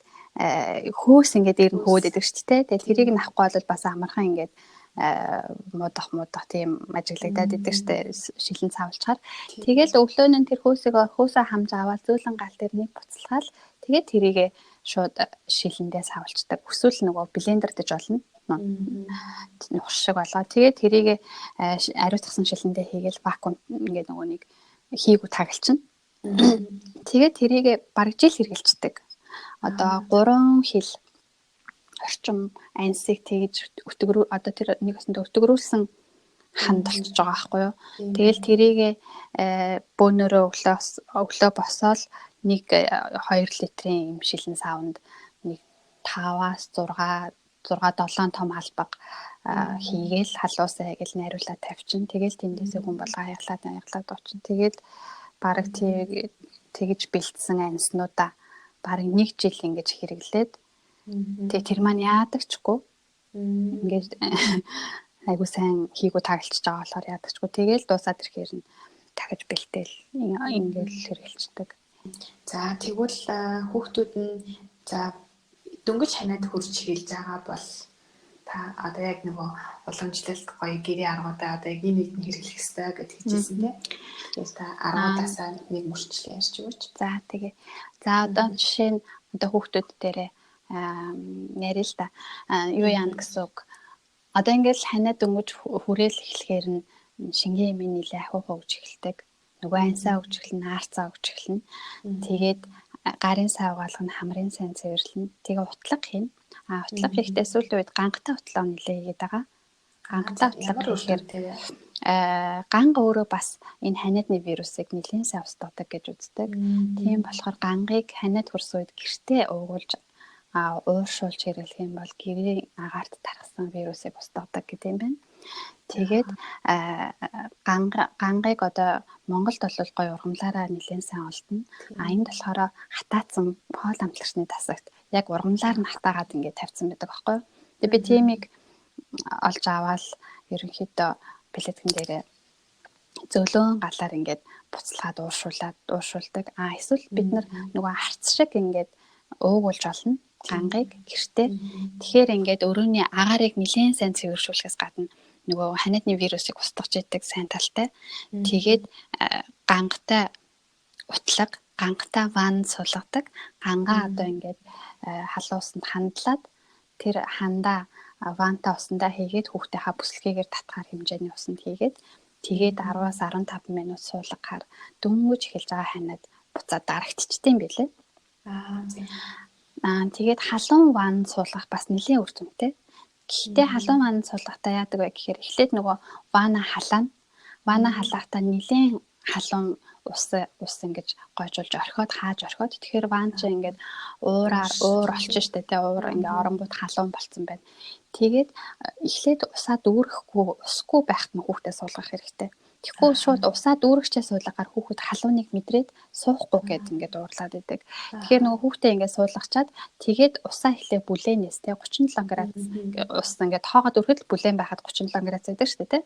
[SPEAKER 2] хөөс ингээд дээр нь хөөд идэг шүү дээ. Тэгээд тэрийг нь авахгүй бол бас амархан ингээд муудах тийм ажиглагдаад идэг шүү дээ. Шилэн цаавалчаар. Тэгэл өглөө нь тэр хөөсөө хамж аваад зөөлөн гал дээр нэг буцалгаал тэгээд тэрийг шууд шилэндээ савлцдаг. Эсвэл нөгөө блендердэж болно. Нухш шиг болоо. Тэгээд тэрийг ариутгасан шилэндээ хийгээл вакуум ингээд нөгөө нэг хийгүү тагалчихна. Тэгээд тэрийг бараг жил хэрэгэлцдэг. Одоо 3 хил орчим ансыг тэгж өтгөрүү одоо тэр нэг өсөндөө өтгөрүүлсэн ханд болчихж байгаа байхгүй юу. Тэгэл тэрийг бөөнөрөө өглөө босоол 1-2 литрийн юм шилэн савнд нэг 5-аас 6 7 том халбаг хийгээл халуусаа гэл найруулаад тавьчин. Тэгэл тэндээсээ хүн болго аяглаад очин. Тэгэл бараг тэгж бэлдсэн анснуудаа бараг нэг жил ингэж хэрэглээд тэгээ тэр маань яадагчгүй. Ингээд айгуу сайн хийгүү тагалчж байгаа болохоор яадагчгүй. Тэгэл дуусаад ирэхээр нь дахиж бэлдээл ингээд хэрэгэлцдэг.
[SPEAKER 1] За тэгвэл хүүхдүүд нь за дөнгөж ханиад хурж эхэлж байгаа бол та одоо яг нөгөө уламжлалт гоё гэрээ аргуудаа одоо яг энэ үед нь хэрэглэх ёстой гэж хэлжсэн тийм. Тэгэхээр та аргуудаасаа нэг мөрчлөө ярьж өгөөч.
[SPEAKER 2] За тэгээ. За одоо жишээ нь одоо хүүхдүүд дээрээ яриа л та. Юу яана гэсэн үг. Одоо ингээд ханиад дөнгөж хүрээл эхлэхээр нь шингэн юм нилээ ахиу хөгж эхэлдэг. Нөгөө ансаа өгч эхэлнэ, аарцаа өгч эхэлнэ. Тэгээд гарын сав гаалгана, хамрын сайн цэвэрлэнэ. Тэгээ утлаг хийнэ. Утлаг хийхдээ сүүлийн үед гангатай утлаг нилээ хийгээд байгаа. Гангатай утлаг хийхээр ганга өөрөө бас энэ ханиадны вирусыг нэлээд сайн устгадаг гэж үздэг. Тийм болохоор гангийг ханиад хөрсөн үед гэртээ уугуулж ууршуулж хэрэглэх юм бол гэрийн агаарт тархсан вирусыг устгадаг гэдэг юм байна. Тэгээд гангийг одоо Монголд бол гоё ургамлаараа нэлээд сайн олдно. Энд болохоор хатаацсан хоол амтлагчны тасагт яг ургамлаар нь хатаагаад ингээд тавьсан байдаг байхгүй юу? Тэгээд би тиймийг олж аваад ерөнхийдөө бэлэтгэн дээрээ зөөлөн галаар ингээд буцалгаад ууршуулдаг. Эсвэл бид нар нөгөө харц шиг ингээд уугуулж олно гангийг гэртээ. Тэгэхээр ингээд өрөөний агаарыг нэлээд сайн цэвэршүүлэхээс гадна нөгөө ханиадны вирусыг устгах гэдэг сайн талтай. Тэгээд гангатай утлаг, гангатай ван сулгадаг. Гангаа одоо ингээд халуун усанд хандлаад тэр хандаа ванта усандаа хийгээд хүүхдийнхаа бүслэгээр татгаар хэмжээний усанд хийгээд тэгээд 10-аас 15 минут суулгахаар дөнгөж эхэлж байгаа ханиад буцаад дарагдчихдээ юм билээ. Тэгээд халуун ван суулгах бас нэлээд үр дүнтэй. Гэхдээ халуун ван суулгахдаа яадаг вэ гэхээр эхлээд нөгөө вана халаана. Вана халаахтаа нэлээд халуун ус ингэж гойжуулж орхиод хааж орхиод тэгэхээр ван чи ингээд уур олчих штэ тэ уур ингээ оронгууд халуун болцсон байна. Тэгээд эхлээд усаа дүүрэхгүй усгүй байхад нь хүүхдээ суулгах хэрэгтэй. Тэгэхгүй шууд усаа дүүрэгчээ суулгаар хүүхэд халууныг мэдрээд суухгүй гэд ингээд уурлаад идэг. Тэгэхээр нөгөө хүүхдээ ингээд суулгачаад тэгээд усаа эхлээ бүлээнээс те 37 градус ус ингээд тоогоод өрөхөд л бүлээн байхад 37 градус байдаг шүү дээ те.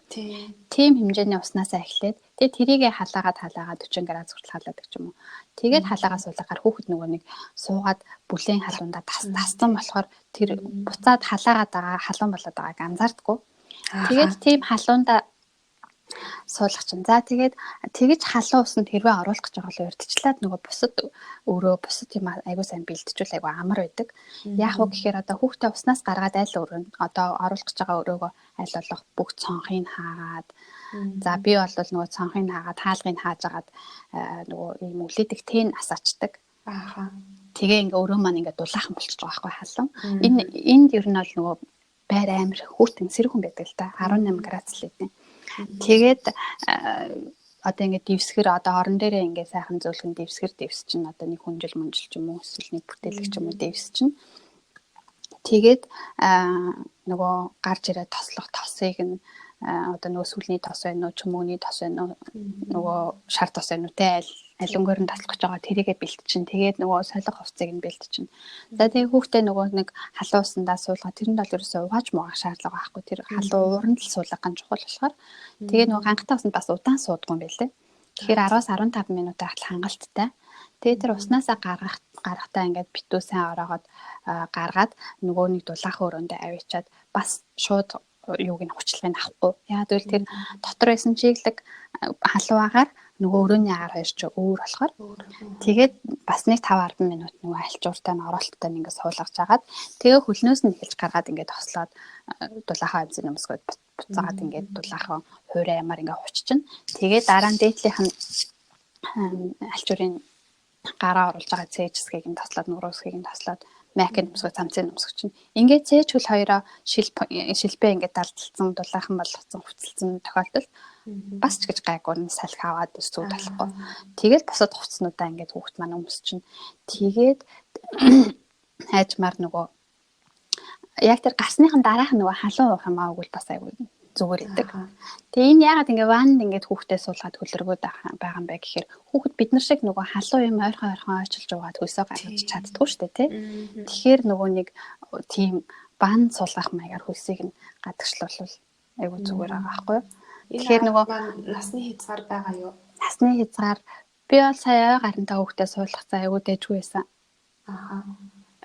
[SPEAKER 2] Тийм хэмжээний уснаасаа эхлээд тэгээд тэрийгэ халаагаад 40 градус хүртэл халаадаг ч юм уу. Тэгээд халаагаа суулгаар хүүхэд нөгөө нэг суугаад бүлээн халуунда тассан болохоор тэр буцаад халаагаад байгаа халуун болоод байгааг анзаардаггүй. Тэгээд тийм халуунда суулгах чинь. За тэгээд тэгэж халуун усанд хэрвээ оруулах гэж байгаа бол урьдчилаад нөгөө бусад өөрөө бусад юм айгуу сайн бэлтжүүл айгуу амар байдаг. Яг уу гэхээр одоо хүүхдээ уснаас гаргаад аль өрөөнд одоо оруулах гэж байгаа өрөөгөө аль болох бүх цонхыг хаагаад, за би бол нөгөө цонхыг хаагаад хаалгыг хааж агаад нөгөө ийм үлээдэг тэн асаачдаг.
[SPEAKER 1] Ааха.
[SPEAKER 2] Тэгээ ингээ өрөө маань ингээ дулаахан болчихж байгаа байхгүй халуун. Энэ энд ер нь бол нөгөө байр амар хүүтэн сэрүүхэн байдаг л да. 18 градус л хэдэн. Тэгээд одоо ингээд дэвсгэр одоо орон дээрээ ингээд сайхан зөөлхөн дэвсгэр дэвс чинь одоо нэг хүнжил мөнжил ч юм уу эсвэл нэг бүтээлэг ч юм уу дэвс чинь. Тэгээд нөгөө гарч ирээ тослох тосыг нь одоо нөгөө сүлний тос байна уу, чөмөөний тос байна уу, нөгөө шар тос байна уу те аль өнгөөр нь тослох гэж байгаа тэрийгэ бэлтчин. Тэгээд нөгөө солих хувцсыг нь бэлтчин. За тэгээ хүүхдээ нөгөө нэг халуун усандаа суулгаа тэрэнд бол ерөөсөө угааж муугах шаардлага байхгүй. Тэр халуун ууранд л суулгах нь чухал болохоор тэгээ нөгөө ганхтай усанд бас удаан суудгүй юм байлээ. Тэгэхээр 10-аас 15 минут байхад хангалттай. Тэгээ тэр уснаасаа гаргахтаа ингээд битүү сайн ороогоод гаргаад нөгөө нэг дулаахан өрөөндөө авчиад бас шууд юуг нь хуцлагыг авахгүй. Яагаад гэвэл тэр дотор байсан чиглэг халуун агаар нөгөө өрөөний агаар хоёр ч өөр болохоор тэгээд бас нэг 5 10 минут нөгөө альчууртай нь оролттой нь ингээд суулгаж агаад тэгээ хөлнөөс нь эхэлж гаргаад ингээд тослоод дулаахан амзын өмсгөөд буцаагаад ингээд дулаахан хуурай ямар ингээд хуччихна. Тэгээд дараа нь дээдлийнх нь альчуурын гараа оруулж байгаа цээж хэсгийг нь тослоод нуруу хэсгийг нь тослоод майкын өмсгөө цамцын өмсгөх чинь. Ингээд цээж хөл хоёроо шилбэ ингээд далдалцсан дулаахан болгоцсон хувцалцсан тохиолдолд бас ч гэж гайгүй нь салхи аваад зүуд болохгүй. Тэгээд бусад хувцснуудаа ингээд хүүхд маань өмсчин. Тэгээд хайжмаар нөгөө яг тэр гарсныхан дараах нөгөө халуун уух юм аа үгүй бас айгүй зүгээр идэг. Тэгээ энэ яагаад ингээ ваннд ингээд хүүхдээ суулгаад хөлөргөөд байгаа юм бэ гэхээр хүүхэд бид нар шиг нөгөө халуун юм ойрхон ойрхон ойчилж угаад хөлсөө гаргаж чаддгүй шүү дээ тий. Тэгэхээр нөгөө нэг тийм ваннд суулгах маягаар хөлсийг нь гадагшлуулвал айгүй зүгээр байгаа байхгүй юу?
[SPEAKER 1] Тэгэхээр нөгөө насны хязгаар байгаа юу?
[SPEAKER 2] Насны хязгаар би бол сая ой гарантай хүүхдээ суулгах цаа айгүй дэжгүй байсан.
[SPEAKER 1] Аха.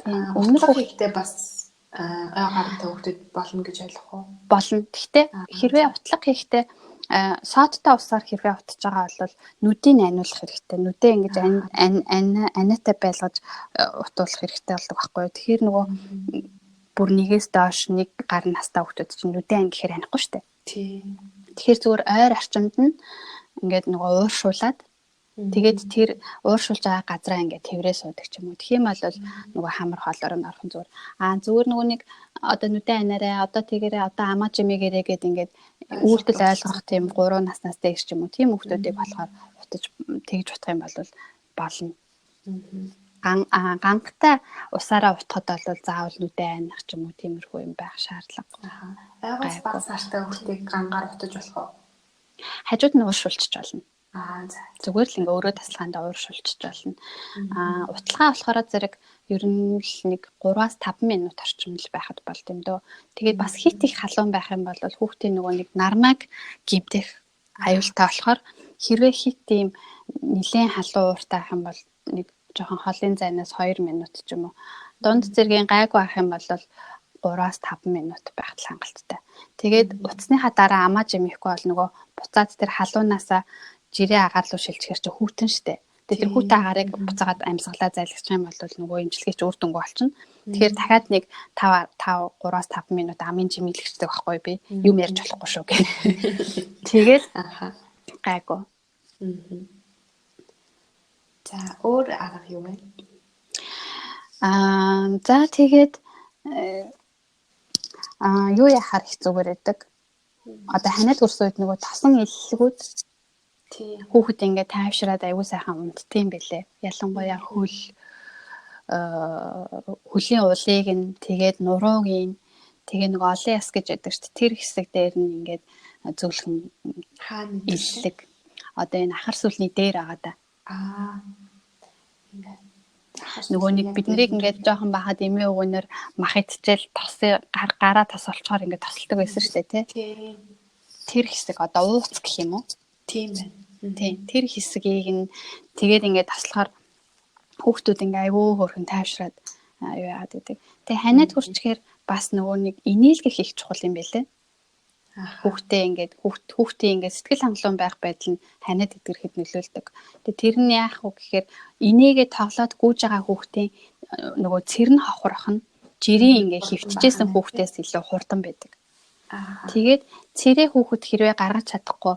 [SPEAKER 1] Тийм. Өмнөх хүүхдээ бас ой гарантай хүүхдэд болно гэж ойлгох уу?
[SPEAKER 2] Болно. Гэхдээ хэрвээ утлаг хийхдээ содтой усаар хэрвээ утж байгаа бол нүдийг аниулах хэрэгтэй. Нүдээ ингэж аниатай байлгаж утуулах хэрэгтэй болдог байхгүй юу? Тэгэхээр нөгөө бүр нэгээс доош нэг гар настай хүүхдүүд чинь нүдээ ан гэхээр анихгүй шүү дээ.
[SPEAKER 1] Тийм.
[SPEAKER 2] Тэгэхээр зүгээр ойр орчимд нь ингээд нөгөө ууршуулад тэгээд тэр ууршуулж байгаа газраа ингээд тэврээ суудаг ч юм уу. Тэгэх юм бол нөгөө хамар хоолоор нь орхон зүгээр. Аа зүгээр нөгөө нэг одоо нүдэн анаарэ одоо тэгэрээ одоо амаа чимээгэрээ гэд ингээд үйлдэл ойлгох тийм 3 наснаас дээш ч юм уу. Тийм хүмүүсийг болохоор утаж тэгж утах юм бол болно. Гангатай усаараа утахад бол заавал нүдэн анах ч юм уу тиймэрхүү юм байх шаардлагагүй.
[SPEAKER 1] Айгаас бага сартай хүүхдийг гангаар утаж болох уу?
[SPEAKER 2] Хажууд нь ууршуулчих болно.
[SPEAKER 1] Аа за.
[SPEAKER 2] Зүгээр л ингээ өөрөө тасалгаандаа ууршуулчих болно. Аа уталгаа болохоор зэрэг ер нь л нэг 3-аас 5 минут орчим л байхад болд юм дөө. Тэгээд бас хит их халуун байх юм бол хүүхдийн нөгөө нэг нармаг гимтэх аюултай болохоор хэрвээ хит ийм нилээн халуун ууртай байх юм бол нэг жоохон холын зайнаас 2 минут ч юм уу. Дунд зэргийн гайгүй байх юм бол 3-аас 5 минут байхад л хангалттай. Тэгээд утасныхаа дараа амаа жимэхгүй бол нөгөө буцаад тэр халуунаасаа жирээ агаар руу шилжихээр чи хүүтэн штэ. Тэгээд тэр хүүтэн агаарыг буцаагаад амьсгалаа зайлгчих юм бол нөгөө имчилгээч үр дүнгүй болчихно. Тэгэхээр дахиад нэг 5 5 3-аас 5 минут амын жимэлгчдэг байхгүй би. Юм ярьж болохгүй шүү гэх. Тэгээд гайгүй.
[SPEAKER 1] За өөр арга юу вэ?
[SPEAKER 2] Аа за тэгээд юу яхаар их зүгээр байдаг. Одоо ханиад хүрсэн үед нөгөө тосон эллэгүүд
[SPEAKER 1] Тийм.
[SPEAKER 2] Хүүхэд ингээд тайвшраад аягүй сайхан унтдığım бэлээ. Ялангуяа хөл хөлийн улыг нь тэгээд нурууг нь тэгээ нөгөө олон яс гэж яддаг шүү дээ. Тэр хэсэг дээр нь ингээд зөвлөхөн
[SPEAKER 1] хаана
[SPEAKER 2] эллэг. Одоо энэ ахар сүлний дээр байгаа да.
[SPEAKER 1] Аа. Ингээд
[SPEAKER 2] нөгөө нэг бид нарыг ингээд жоохон байхад эмээ өвгөнөр мах идчихэл тосын гараа тос олчоор ингээд тосолдог байсан шүү дээ, тий.
[SPEAKER 1] Тийм.
[SPEAKER 2] Тэр хэсэг одоо ууц гэх юм уу?
[SPEAKER 1] Тийм байна.
[SPEAKER 2] Тийм. Тэр хэсгийг нь тэгээд ингээд таслахаар хүүхдүүд ингээ айгүй хөөрхөн тайвшраад юу яагаад гэдэг. Тэгээ ханиад хүрчгээр бас нөгөө нэг инээлгэх их чухал юм байлээ. Хүүхдээ ингээд хүүхдээ ингээд сэтгэл хангалуун байх байдал нь ханиад эдгэрэхэд нөлөөлдөг. Тэгээ тэр нь яах вэ гэхээр инээгээ тоглоод гүйж байгаа хүүхдийн нөгөө цэр нь хохирох нь жирийн ингээд хөвтөжсэн хүүхдээс илүү хурдан байдаг. Тэгээд цэрээ хүүхэд хэрвээ гаргаж чадахгүй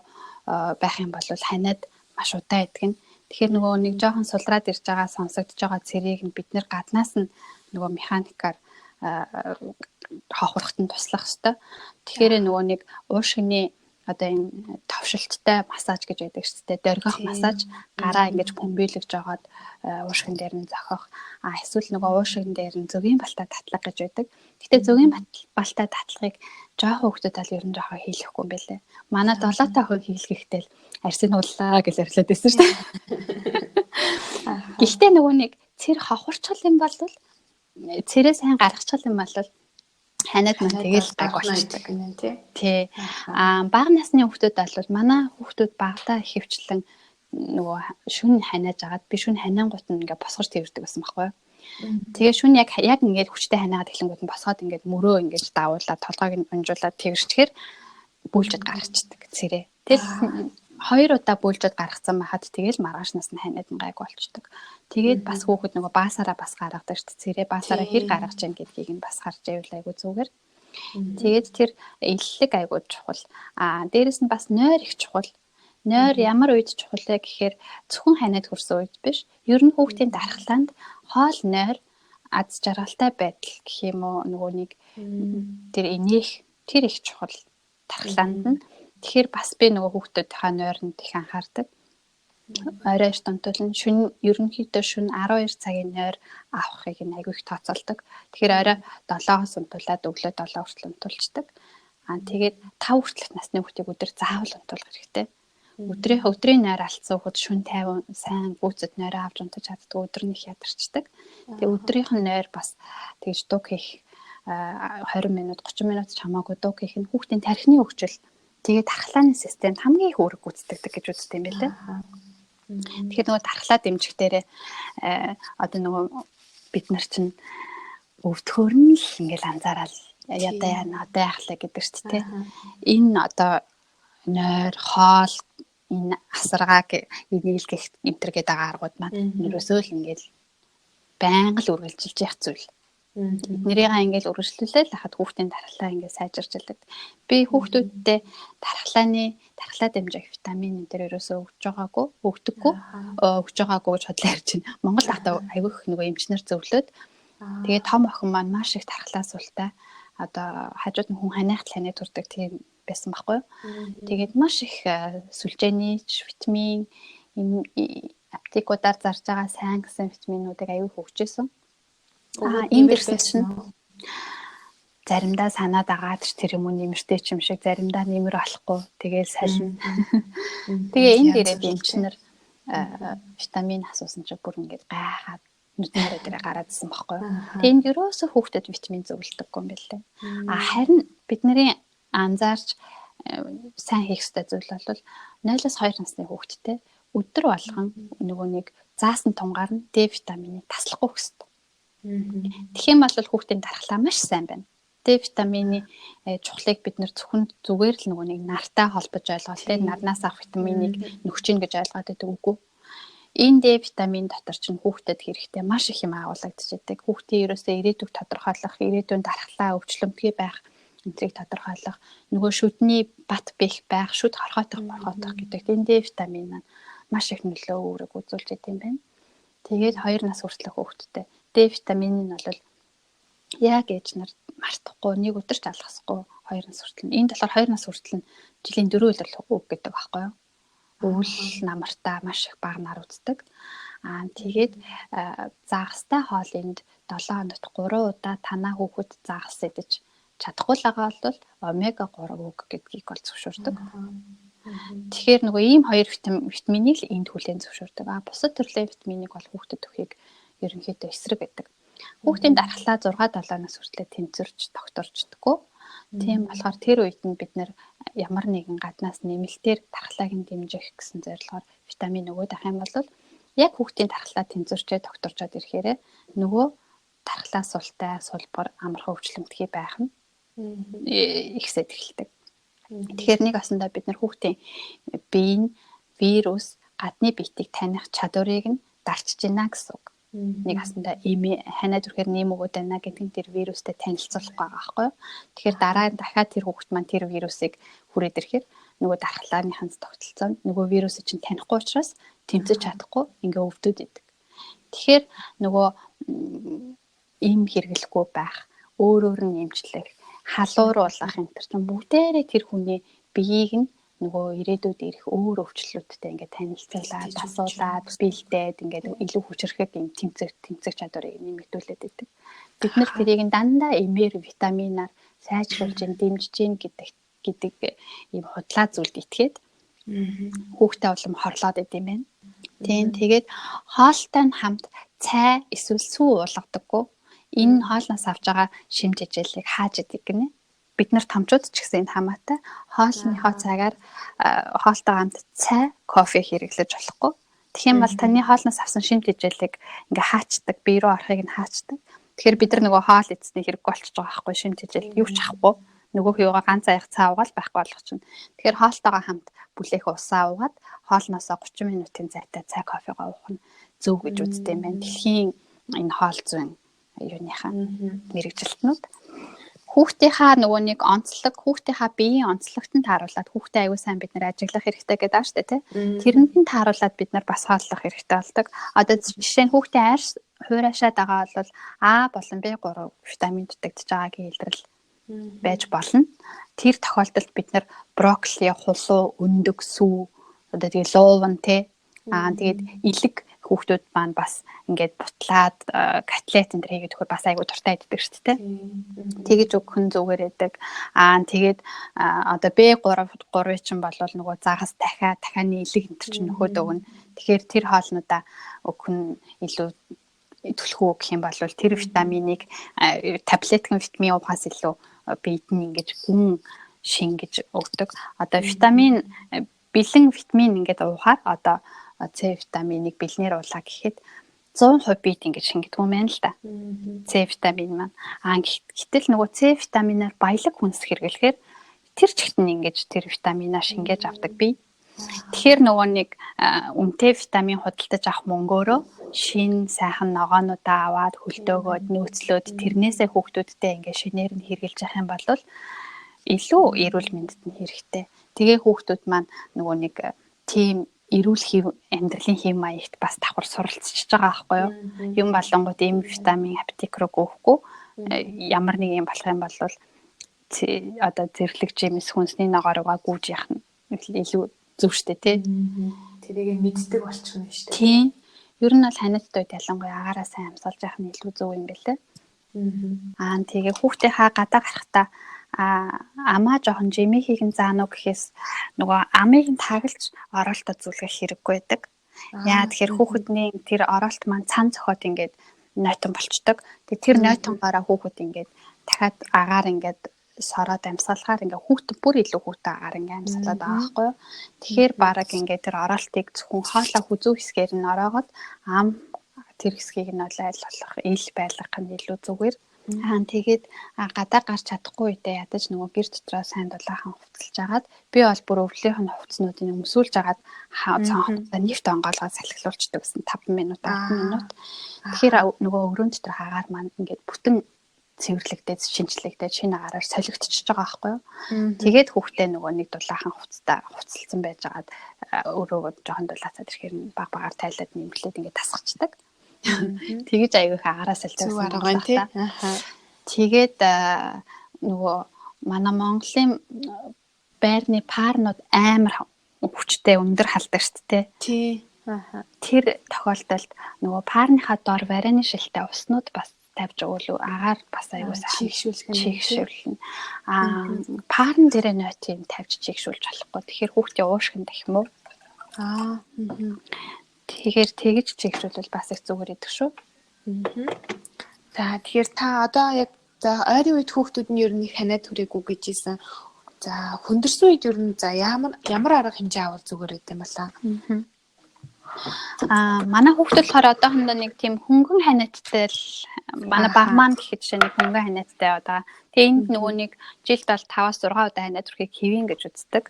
[SPEAKER 2] байх юм бол ханиад маш удаан идэх нь. Тэгэхээр нөгөө нэг жоохон сулраад ирж байгаа сонсогдож байгаа цэрийг нь бид нэр гаднаас нь нөгөө механикаар хохироход нь туслах хэвээр. Тэгэхээр нөгөө нэг уушгины одоо энэ товшилттой массаж гэж байдаг шүү дээ. Дөргих массаж, гараа ингэж бөмбөлөж жагаад уушгин дээр нь зохих. А эсвэл нөгөө уушгин дээр нь зөгийн балтай татлага гэж байдаг. Гэтэ зөгийн балтай татлагыг жоохон хүүхдүүд ал ер нь жоохон хийлэхгүй юм байлээ. Манай долоотой охин хийлгэхдээ л арсын ууллаа гэж ярьлаад байсан шүү дээ. Гэхдээ нөгөө нэг цэр хохирчл юм бол цэрээ сайн гаргачих юм бол ханиад мань тэгэл гаг болчихдог. Тий. Аа бага насны хүүхдүүд бол манай хүүхдүүд багадаа ихэвчлэн нөгөө шүн ханиаж агаад би шүн ханиангууд нь ингээ босгож тэрдэг байсан байхгүй юу. Тэгээ шүн яг ингээд хүчтэй ханиагаад эхлэнгүүд нь босгоод ингээд мөрөө ингээд давуулаад толгойг нь унжуулаад тэрчгээр бүүлжэд гаргацдаг цэрээ. Тэгэл 2 удаа бөөлжөд гаргацсан байхад тэгэл маргааш нас нь ханиад нь гайг болчдөг. Тэгээд бас хүүхэд нөгөө баасаараа бас гаргадаг шүү дээ. Цэрээ баасаараа хэр гаргаж яах гэдгийг нь бас харж байвал айгу зүгээр. Тэгээд тэр эллэг айгу чухал. Аа дээрэс нь бас нойр их чухал. Нойр ямар үед чухал вэ гэхээр зөвхөн ханиад хүрсэн үед биш. Ер нь хүүхдийн дархлаанд хоол нойр аз жаргалтай байдал гэх юм уу нөгөө нэг тэр инээх тэр их чухал дархлаанд нь. Тэгэхээр бас би нөгөө хүүхдүүдийнхаа нойронд их анхаардаг. Орой эрт унтуулна. Шөнө ерөнхийдөө шөнө 12 цагийн нойр авахыг нь айгүй их тооцоолдог. Тэгэхээр орой 7-оос унтуулад өглөө 7 хүртэл унтуулцдаг. Аа тэгээд 5 хүртэлх насны хүүхдийг өдөр заавал унтуулах хэрэгтэй. Өдрийн нойр алдсан хүүхэд шөнө 50 сайн гүйцэд нойроо авч унтаж чаддгүй, өдөр нь их ядарчдаг. Тэгээд өдрийнх нь нойр бас тэгж дуг хийх 20 минут 30 минут ч хамаагүй дуг хийх нь хүүхдийн тархины хөгжил тэгээд дархлааны системд хамгийн их үүрэг гүйцэтгэдэг гэж үздэг юм байлээ. Тэгэхээр нөгөө дархлаа дэмжих дээрээ одоо нөгөө бид нар чинь өвдөхөр нь л ингээл анзаараад ядаа яана одоо яах лээ гэдэг шүү дээ. Энэ одоо нойр, хоол, энэ асаргааг нийлгэх энтер гэдэг аргууд маань ерөөсөө л ингээл байнга л үргэлжилж явах зүйл. Эднэрийгээ ингээл үргэлжлүүлээл хахад хүүхдийн дархлаа ингээд сайжирч ялдаг. Би хүүхдүүдтэй дархлаа дэмжих витамин энэ төр ерөөсөө өгч байгаагүй, өгдөггүй, өгч байгаагүй гэж бодлоо ярьж байна. Монгол хата айгүй их нөгөө эмчнэр зөвлөөд тэгээ том охин маань маш их дархлаа султай. Одоо хажууд нь хүн ханиах ханиад төрдөг тийм байсан байхгүй юу. Тэгээд маш их сүлжээний витамин аптекуудаар зарж байгаа сайн гэсэн витаминуудыг аюу хөгжижсэн. Энд ирсэн чинь заримдаа санаа дагаад ч тэр юм уу нэмэртэй ч юм шиг, заримдаа нэмэр олохгүй тэгэл сална. Тэгээ энд ирээд эмчнэр витамин асуусан чинь бүр ингээд гайхаад нүдэн хараа дээр гараад ирсэн байхгүй юу. Тэгээ энд ерөөсөө хүүхдэд витамин зөвлөдөггүй юм байлээ. А харин бидний анзаарч сайн хийх ёстой зүйл бол 0-2 насны хүүхэдтэй өдөр болгон нөгөө нэг заасан тунгаар нь Д витаминыг таслахгүй хэрэгтэй. Тэгэх юм бол хүүхдийн дархлаа маш сайн байна. Д витамины чухлыг бид нэр зөвхөн зүгээр л нөгөө нэг нартай холбож ойлгоод тэ нарнаас авах витаминыг нөхч ийн гэж ойлгоод байдаг үгүй. Энэ Д витамин дотор чинь хүүхдэд хэрэгтэй маш их юм агуулгадчихэдэг. Хүүхдийн ерөөсөө ирээдүйг тодорхойлох, ирээдүйн дархлаа өвчлөмтгий байх энтрийг тодорхойлох, нөгөө шүдний бат бэх байх, шүд хорхоотох, морхоотох гэдэг энэ Д витамин маань маш их нөлөө үүрэг үзүүлж идэм байна. Тэгээд 2 нас хүртэлх хүүхдтэй Д витамин нь бол яг ээж нар мартахгүй нэг өдөр ч алгасахгүй 2 нас хүртэл. Энд болохоор 2 нас хүртэл нь жилийн 4 өдөр үг гэдэг байхгүй юу? Өвөл намартаа маш их бага нар үздэг. Аа тэгээд загастай хоол энд 7 хоногт 3 удаа танаа хүүхэд загас идэж чадахгүй л байгаа бол омега 3 үг гэдгийг бол зөвшөөрдөг. Тэгэхээр нөгөө ийм хоёр витаминыг л энд хүлээн зөвшөөрдөг. А бусад төрлийн витаминыг бол хүүхдэд өгөхийг ерөнхийдөө эсрэг байдаг. Хүүхдийн дархлаа 6-7 нас хүртлээр тэнцвэрч тогтворчдоггүй. Тийм болохоор тэр үед нь бид нэр ямар нэгэн гаднаас нэмэлтээр дархлааг нь дэмжих гэсэн зорилгоор витамин өгөөд авах юм бол яг хүүхдийн дархлаа тэнцвэрчээ тогтворчод ирэхээрээ нөгөө дархлаа султай сулбар амархан өвчлөмтгий байх нь ихсээд эхэлдэг. Тэгэхээр нэг осондоо бид нар хүүхдийн бие нь вирус, гадны биетийг таних чадварыг нь дарчж байна гэсэн үг. Нэг асандаа эм ханиад үрэхээр нэм өгөөд байна гэдэг нь тэр вирустай танилцуулах байгаа байхгүй юу. Тэгэхээр дараа нь дахиад тэр хүүхэд маань тэр вирусыг хүрээд ирэхээр нөгөө дархлааныхын тогтолцоонд нөгөө вирусыг чинь танихгүй учраас тэмцэж чадахгүй ингээ өвдөд идэг. Тэгэхээр нөгөө эм хэрэглэхгүй байх, өөрөөр нь эмчлэх, халууруулах энэ төр чинь бүгдээрээ тэр хүний биеийг нь нөгөө ирээдүйд ирэх өөр өвчлөлүүдтэй ингээд танилцуулаад, асуулаад, бэлдээд ингээд илүү хүчрхэг юм тэмцэх тэмцэх чадварыг нэмэгдүүлээд байдаг. Бид нар тэрийг нь дандаа эмээр витаминаар сайжруулж ин дэмжиж гин гэдэг гэдэг ийм худлаа зүйлд итгээд хүүхдээ улам хорлоод идэм байх. Тийм, тэгээд хоолтой нь хамт цай эсвэл сүү уулгадаггүй. Энэ хоолноос авч байгаа шим жижээлийг хааж идэг гинэ. Бид нар томчууд ч гэсэн энэ хамаатай хоолныхоо цагаар хоолтойгоо хамт цай, кофе хэрэглэж болохгүй. Тэгэх юм бол таны хоолноос авсан шим жижээлийг ингээ хаачдаг, бие рүү орохыг нь хаачдаг. Тэгэхээр бид нар нөгөө хоол эцсний хэрэггүй болчихж байгаа байхгүй, шим жижээл юу ч авахгүй. Нөгөөх юугаа ганц аяг цаа уугаал байхгүй болгочихно. Тэгэхээр хоолтойгоо хамт бүлээх усаа уугаад хоолноосоо 30 минутын зайтай цай кофегоо уух нь зөв гэж үздэг юм байна. Дэлхийн энэ хоол зүйн юуныхаа мэрэгжилтнүүд хүүхдийнхаа нөгөө нэг онцлог, хүүхдийнхаа биеийн онцлогт нь тааруулаад хүүхдээ аягүй сайн бид нэр ажиглах хэрэгтэй гэдэг аа шүү дээ, тий. Тэрэнд нь тааруулаад бид нар бас хооллох хэрэгтэй болдог. Одоо жишээ нь хүүхдээ айр хуурайшаад байгаа бол А болон Б3 витамин дутагдж байгаагийн илрэл байж болно. Тэр тохиолдолд бид нар брокколи, хулуу, өндөг, сүү, одоо тэгээ лууван, тий. Аа тэгээд илэг хүүхдүүд маань бас ингээд бутлаад котлет энэ төр хийгээд өгөхөр бас айгүй дуртай иддэг шүү дээ. Тэгэж өгөх нь зүгээр байдаг. Аа тэгээд одоо B3 3 чинь болвол нөгөө загас дахиа дахианы илэг энэ төр чинь нөхөд өгнө. Тэгэхээр тэр хоолнуудаа өгөх нь илүү түлхүү гэх юм бол тэр витаминыг таблеткэн витамин уухаас илүү биед нь ингэж гүн шингэж өгдөг. Одоо витамин бэлэн витамин ингээд уухаар одоо С витаминыг бэлнээр уулаа гэхэд 100% биед ингэж шингэдэг юм байна л да. С витамин маань. Аа гэтэл нөгөө С витаминаар баялаг хүнс хэрэглэхээр тэр чигт нь ингэж тэр витаминаа шингээж авдаг бие. Тэгэхээр нөгөө нэг үнэтэй витамин худалдаж авах мөнгөөрөө шин сайхан ногоонуудаа аваад хөлдөөгөөд нөөцлөөд тэрнээсээ хүүхдүүдтэй ингээ шинээр нь хэрэглэж явах юм бол илүү эрүүл мэндэд нь хэрэгтэй. Тэгээ хүүхдүүд маань нөгөө нэг тийм эрүүл хэв амьдралын хэв маягт бас давхар суралцчихж байгаа байхгүй юу? Юм болонгууд ийм витамин аптек руу гүйхгүй ямар нэг юм болох юм бол одоо зэрлэг жимс хүнсний ногоо руугаа гүйж явах нь илүү зөв штэ тий.
[SPEAKER 1] Тэрийг мэддэг болчихно штэ.
[SPEAKER 2] Тийм. Ер нь бол ханиадтай үед ялангуяа агаараа сайн амьсгалж явах нь илүү зөв юм байлээ. Аа тэгээ хүүхдийнхаа гадаа гарахдаа амаа жоохон жимийнхийг нь заана уу гэхээс нөгөө амыг нь таагалж ороолтоо зүлгэх хэрэггүй байдаг. Яа тэгэхээр хүүхэдний тэр ороолт маань цан цохоод ингээд нойтон болчдөг. Тэгээ тэр нойтонгоороо хүүхэд ингээд дахиад агаар ингээд сороод амьсгалахаар ингээ хүүхдээ бүр илүү хүүхдээ агаар ингээ амьсгалаад байгаа байхгүй юу. Тэгэхээр бараг ингээ тэр ороолтыг зөвхөн хоолой хүзүү хэсгээр нь ороогоод ам тэр хэсгийг нь аль болох ил байлгах нь илүү зүгээр. Аа тэгээд гадаа гарч чадахгүй үедээ ядаж нөгөө гэр дотроо сайн дулаахан хувцалж агаад би бол бүр өвлийнх нь хувцснуудыг өмсүүлж агаад цонхнуудаа нэвт онгоолгоод салхилуулчдаг гэсэн 5 минут 10 минут. Тэгэхээр нөгөө өрөөнд дотор агаар маань ингээд бүтэн цэвэрлэгдээд шинжлэгдээд шинэ агаараар солигдчихж байгаа байхгүй юу. Тэгээд хүүхдээ нөгөө нэг дулаахан хувцастай хувцалсан байжгаад өөрөө жоохон дулаацаад ирэхээр баг багаар тайлаад нэмлээд ингээд тасгачихдаг. Тэгэж аягүй их агаараа солилцсон
[SPEAKER 1] арга байна тий.
[SPEAKER 2] Тэгээд нөгөө манай Монголын байрны паарнууд амар хүчтэй өндөр халдаг шүү дээ.
[SPEAKER 1] Тий.
[SPEAKER 2] Тэр тохиолдолд нөгөө паарныхаа дор варины шилтэй уснууд бас тавьж өгвөл агаар бас аягүй
[SPEAKER 1] сайн чигшүүлэх
[SPEAKER 2] нь чигшүүлнэ. Аа паарн дээрээ нойт юм тавьж чигшүүлж болохгүй. Тэгэхээр хүүхдийн уушгин дахим уу?
[SPEAKER 1] Аа.
[SPEAKER 2] Тэгэхээр тэгж чигшүүлвэл бас их зүгээр идэх шүү.
[SPEAKER 1] За тэгэхээр та одоо яг за ойрын үед хүүхдүүд нь ер нь их ханиад хүрээгүй гэж хэлсэн. За хүндэрсэн үед ер нь за ямар ямар арга хэмжээ авал зүгээр байт юм балаа.
[SPEAKER 2] Аа манай хүүхдүүд болохоор одоохондоо нэг тийм хөнгөн ханиадтай л Манай баг маань гэхэд жишээ нэг хөнгөн ханиадтай байгаа. Тэгээ энд нөгөө нэг жилд бол 5-аас 6 удаа ханиад хүрэхийг хэвэн гэж үздэг.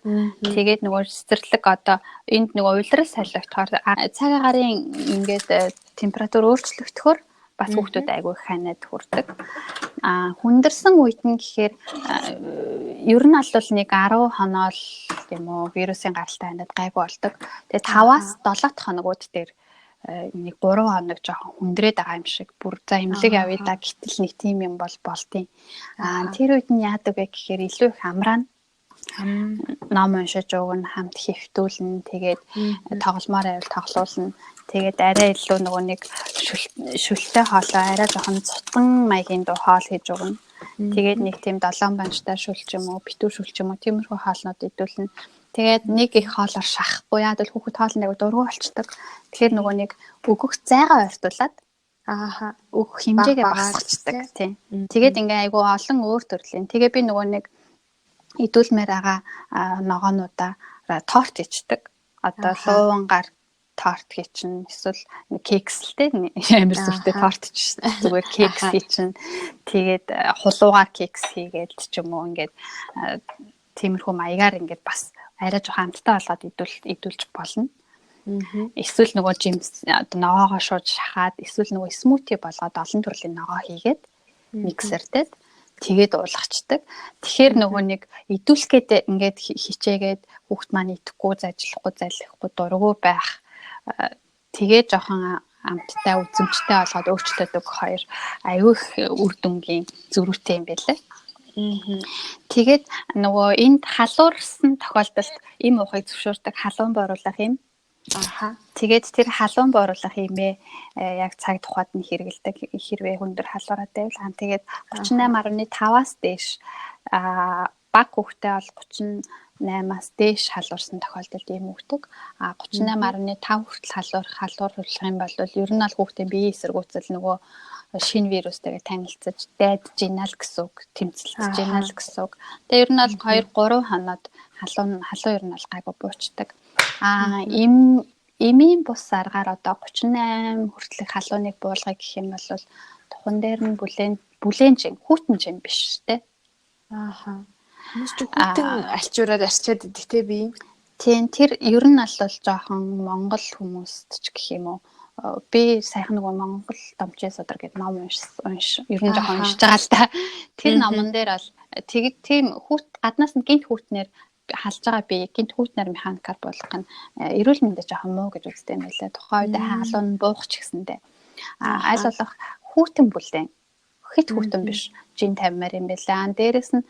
[SPEAKER 2] Тэгээд нөгөө цэцэрлэг одоо энд нөгөө улирал солигдохоор цаг агарын ингээд температур өөрчлөгдөхөөр бас хүүхдүүд айгүй их ханиад хүрдэг. А хүндэрсэн үед нь гэхээр ер нь бол нэг 10 хоноо л юм уу вирусын гаралтай ханиад гайгүй болдог. Тэгээ 5-аас 7 хоногуд дээр нэг 3 хоног жоохон хүндрээд байгаа юм шиг бүр за эмнэлэг явъя да гэтэл нэг тийм юм бол болдیں۔ Аа тэр үед нь яадаг вэ гэхээр илүү их амраана. Ном уншиж өгнө, хамт хэвтүүлнэ, тэгээд тогломоор байвал тоглуулна. Тэгээд арай илүү нөгөө нэг шүлтэй хоолой арай жоохон цутган маягийн дуу хоол хийж өгнө. Тэгээд нэг тийм долоон банжтай шүл ч юм уу, битүү шүл ч юм уу тиймэрхүү хоолнууд идүүлнэ. Тэгээд нэг их хоолоор шахахгүй яад бол хүүхэд хоолнд аягүй дургүй болчдөг. Тэгэхээр нөгөө нэг өгөх зайгаа ойртуулад өгөх хэмжээгээ багасгачихдаг тийм. Тэгээд ингээ аягүй олон өөр төрлийн. Тэгээ би нөгөө нэг идүүлмээр байгаа ногоонуудаа торт хийчдэг. Одоо луувангаар торт хийчин эсвэл кекс л те амар сүртэй торт ч зүгээр кекс хийчин. Тэгээд хулуугаар кекс хийгээд ч юм уу ингээд тиймэрхүү маягаар ингээд бас арай жоохон амттай болгоод идүүлж болно. Эсвэл нөгөө жимс одоо ногоогоо шууд шахаад эсвэл нөгөө смути болгоод олон төрлийн ногоо хийгээд миксертэй тэгээд уулгачдаг. Тэгэхээр нөгөө нэг идүүлэх гээд ингээд хичээгээд хүүхд маань идэхгүй, зажлахгүй, залхихгүй, дургу байх. Тэгээ жоохон амттай, үзэмжтэй болгоод өөрчлөөд өгөх хоёр аюу их үр дүнгийн зөрүүтэй юм байлээ. Тэгээд нөгөө энд халуурсан тохиолдолд эм уухыг зөвшөөрдөг халуун бооруулах юм. Тэгээд тэр халуун бооруулах имээ яг цаг тухайд нь хэрэгэлдэг. Хэрвээ хүндэр халуураад байвал тэгээд 38.5-аас дээш баг хүүхдээ бол 38-аас дээш халуурсан тохиолдолд эм өгдөг. А 38.5 хүртэл халуурлах юм бол ер нь бол хүүхдийн биеийн эсэргүүцэл нөгөө шинэ вирустэйгээ танилцаж дайдж ийна л гэсэн үг, тэмцэлдэж ийна л гэсэн үг. Тэгээ ер нь бол 2-3 хоноод халуун ер нь бол гайгүй буучдаг. А эмийн бус аргаар одоо 38 хүртэлх халууныг буулгая гэх юм бол тухан дээр нь бүлээн жин хүүтэн жин биш те.
[SPEAKER 1] Хүмүүс ч хүүтэн альчуураар арчаад идэх те би.
[SPEAKER 2] Тийм тэр ер нь бол жоохон монгол хүмүүст ч гэх юм уу. Би сайхан нөгөө Монгол домчийн судар гэдэг ном унш ер нь жоохон уншиж байгаа л та. Тэр номон дээр бол тэгээд тийм хүүт гаднаас нь гинт хүүтнэр халж байгаа би гинт хүүтнэр механикаар буулгах нь эрүүл мэндэд жоохон муу гэж үздэг юм байлаа. Тухайн үед халуун буух ч гэсэндээ. Аль болох хүүтэн бүлээн хит хүүтэн биш жин тавимаар юм байлаа. Дээрээс нь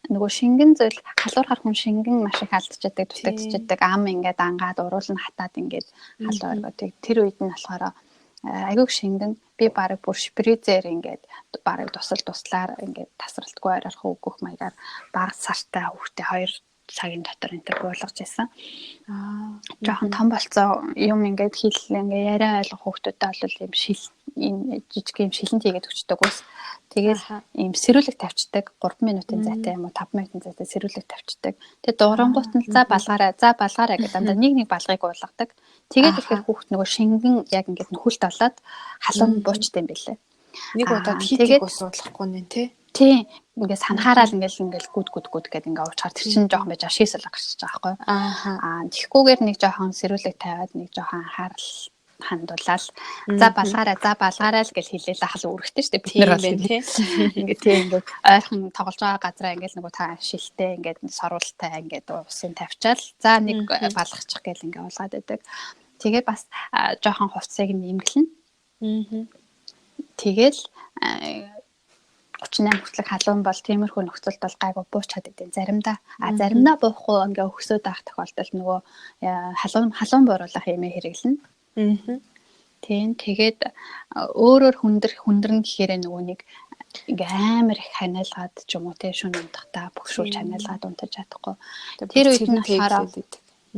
[SPEAKER 2] нөгөө шингэн зүйл халуурхаар хүн шингэн маш их алдчихдаг, дутагдчихдаг, ам ингээд ангаад уруул нь хатаад ингээд халуун оргоо. Тэр үед нь болохоор айгүйх шингэн би бараг бүр шпризээр ингээд бараг тусал туслаар ингээд тасралтгүй ойрох өгөх маягаар баг сартай хүүхдээ 2 цагийн дотор энэ төр буулгаж байсан. Жохон том болцоо юм ингээд хэл ингээ яриа ойлгох хүүхдүүдэд бол ийм шил ийм жижиг ийм шилэнт хийгээд өгчдөг ус. Тэгэл ийм сэрүүлэг тавьчихдаг 3 минутын зайтай юм уу 5 минутын зайтай сэрүүлэг тавьчихдаг. Тэгээ дуурангуут нь за балгаарай за балгаарай гэдэг дандаа нэг нэг балгыг уулгадаг. Тэгээд ихээр хүүхд нөгөө шингэн яг ингээд нөхөлт болоод халуун буучтай юм билээ.
[SPEAKER 1] Нэг удаад хийдэг ус уулгахгүй нэ тий.
[SPEAKER 2] Тийм ингээд санахаараа л ингээл гүд гүд гүд гэдэг ингээ уучаар тэр чинь жоохон байж шийсэл гарчиж байгаа байхгүй. Тэгхгүйгээр нэг жоохон сэрүүлэг тавиад нэг жоохон анхаарал хандуулаад за балгаарай л гэж хэлээл ахал үүрэгтэй шүү дээ бид нар бол
[SPEAKER 1] тий.
[SPEAKER 2] Ингээ тийм ингээ ойрхон тоглож байгаа газараа ингээл нөгөө та шилтэй ингээд сорволтай ингээд усын тавьчаал за нэг балгачих гээл ингээ уулгаад байдаг. Тэгээ бас жоохон хувцсыг нь имгэлнэ. Тэгэл 38 хүртэлх халуун бол тиймэрхүү нөхцөлд бол гайгүй бууч чаддаг юм заримдаа. Заримдаа буухгүй ингээ өгсөд авах тохиолдолд нөгөө халуун бууруулах юмээ хэрэглэнэ. Тийм тэгээд өөрөөр хүндэрнэ гэхээр нөгөө нэг ингээ амар их ханиалгаад ч юм уу те шүн унтахтаа бөгшүүлж ханиалгаад унтаж чадахгүй. Тэр үед нь болохоор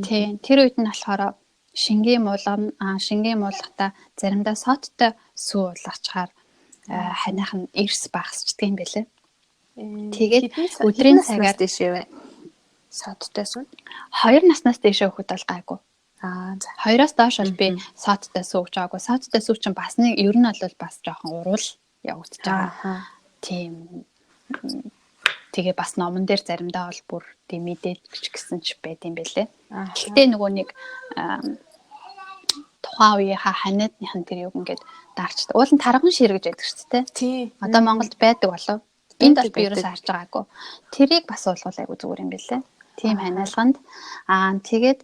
[SPEAKER 2] тийм тэр үед нь болохоор шингийн муулгана, шингийн муулгахдаа заримдаа содтой сүү уулгачаар ханиах нь эрс багасчдаг юм байлээ. Тэгээд өдрийн цагаар
[SPEAKER 1] дээшээ вэ? Содтой сүү?
[SPEAKER 2] 2 наснаас дээшээ өгөхөд бол гайгүй.
[SPEAKER 1] За.
[SPEAKER 2] 2-оос доош бол би содтой сүү өгч байгаагүй. Содтой сүү чинь бас нэг ер нь бол бас жоохон уруул. явагдаж байгаа. Тийм. Тэгээ бас номон дээр заримдаа бол бүр тийм мэдээж гэсэн ч байд юм бэлээ. Гэхдээ нөгөө нэг тухайн үеийнхаа ханиадных нь тэр юг ингээд даарчдаг. Уул нь тарган шир гэж байдаг шүү дээ.
[SPEAKER 1] Тийм.
[SPEAKER 2] Одоо Монголд байдаг болов. Энд бол би ерөөсөө харж байгаагүй. Тэрийг бас уулгуул айгу зүгээр юм бэлээ. Тийм ханиалганд тэгээд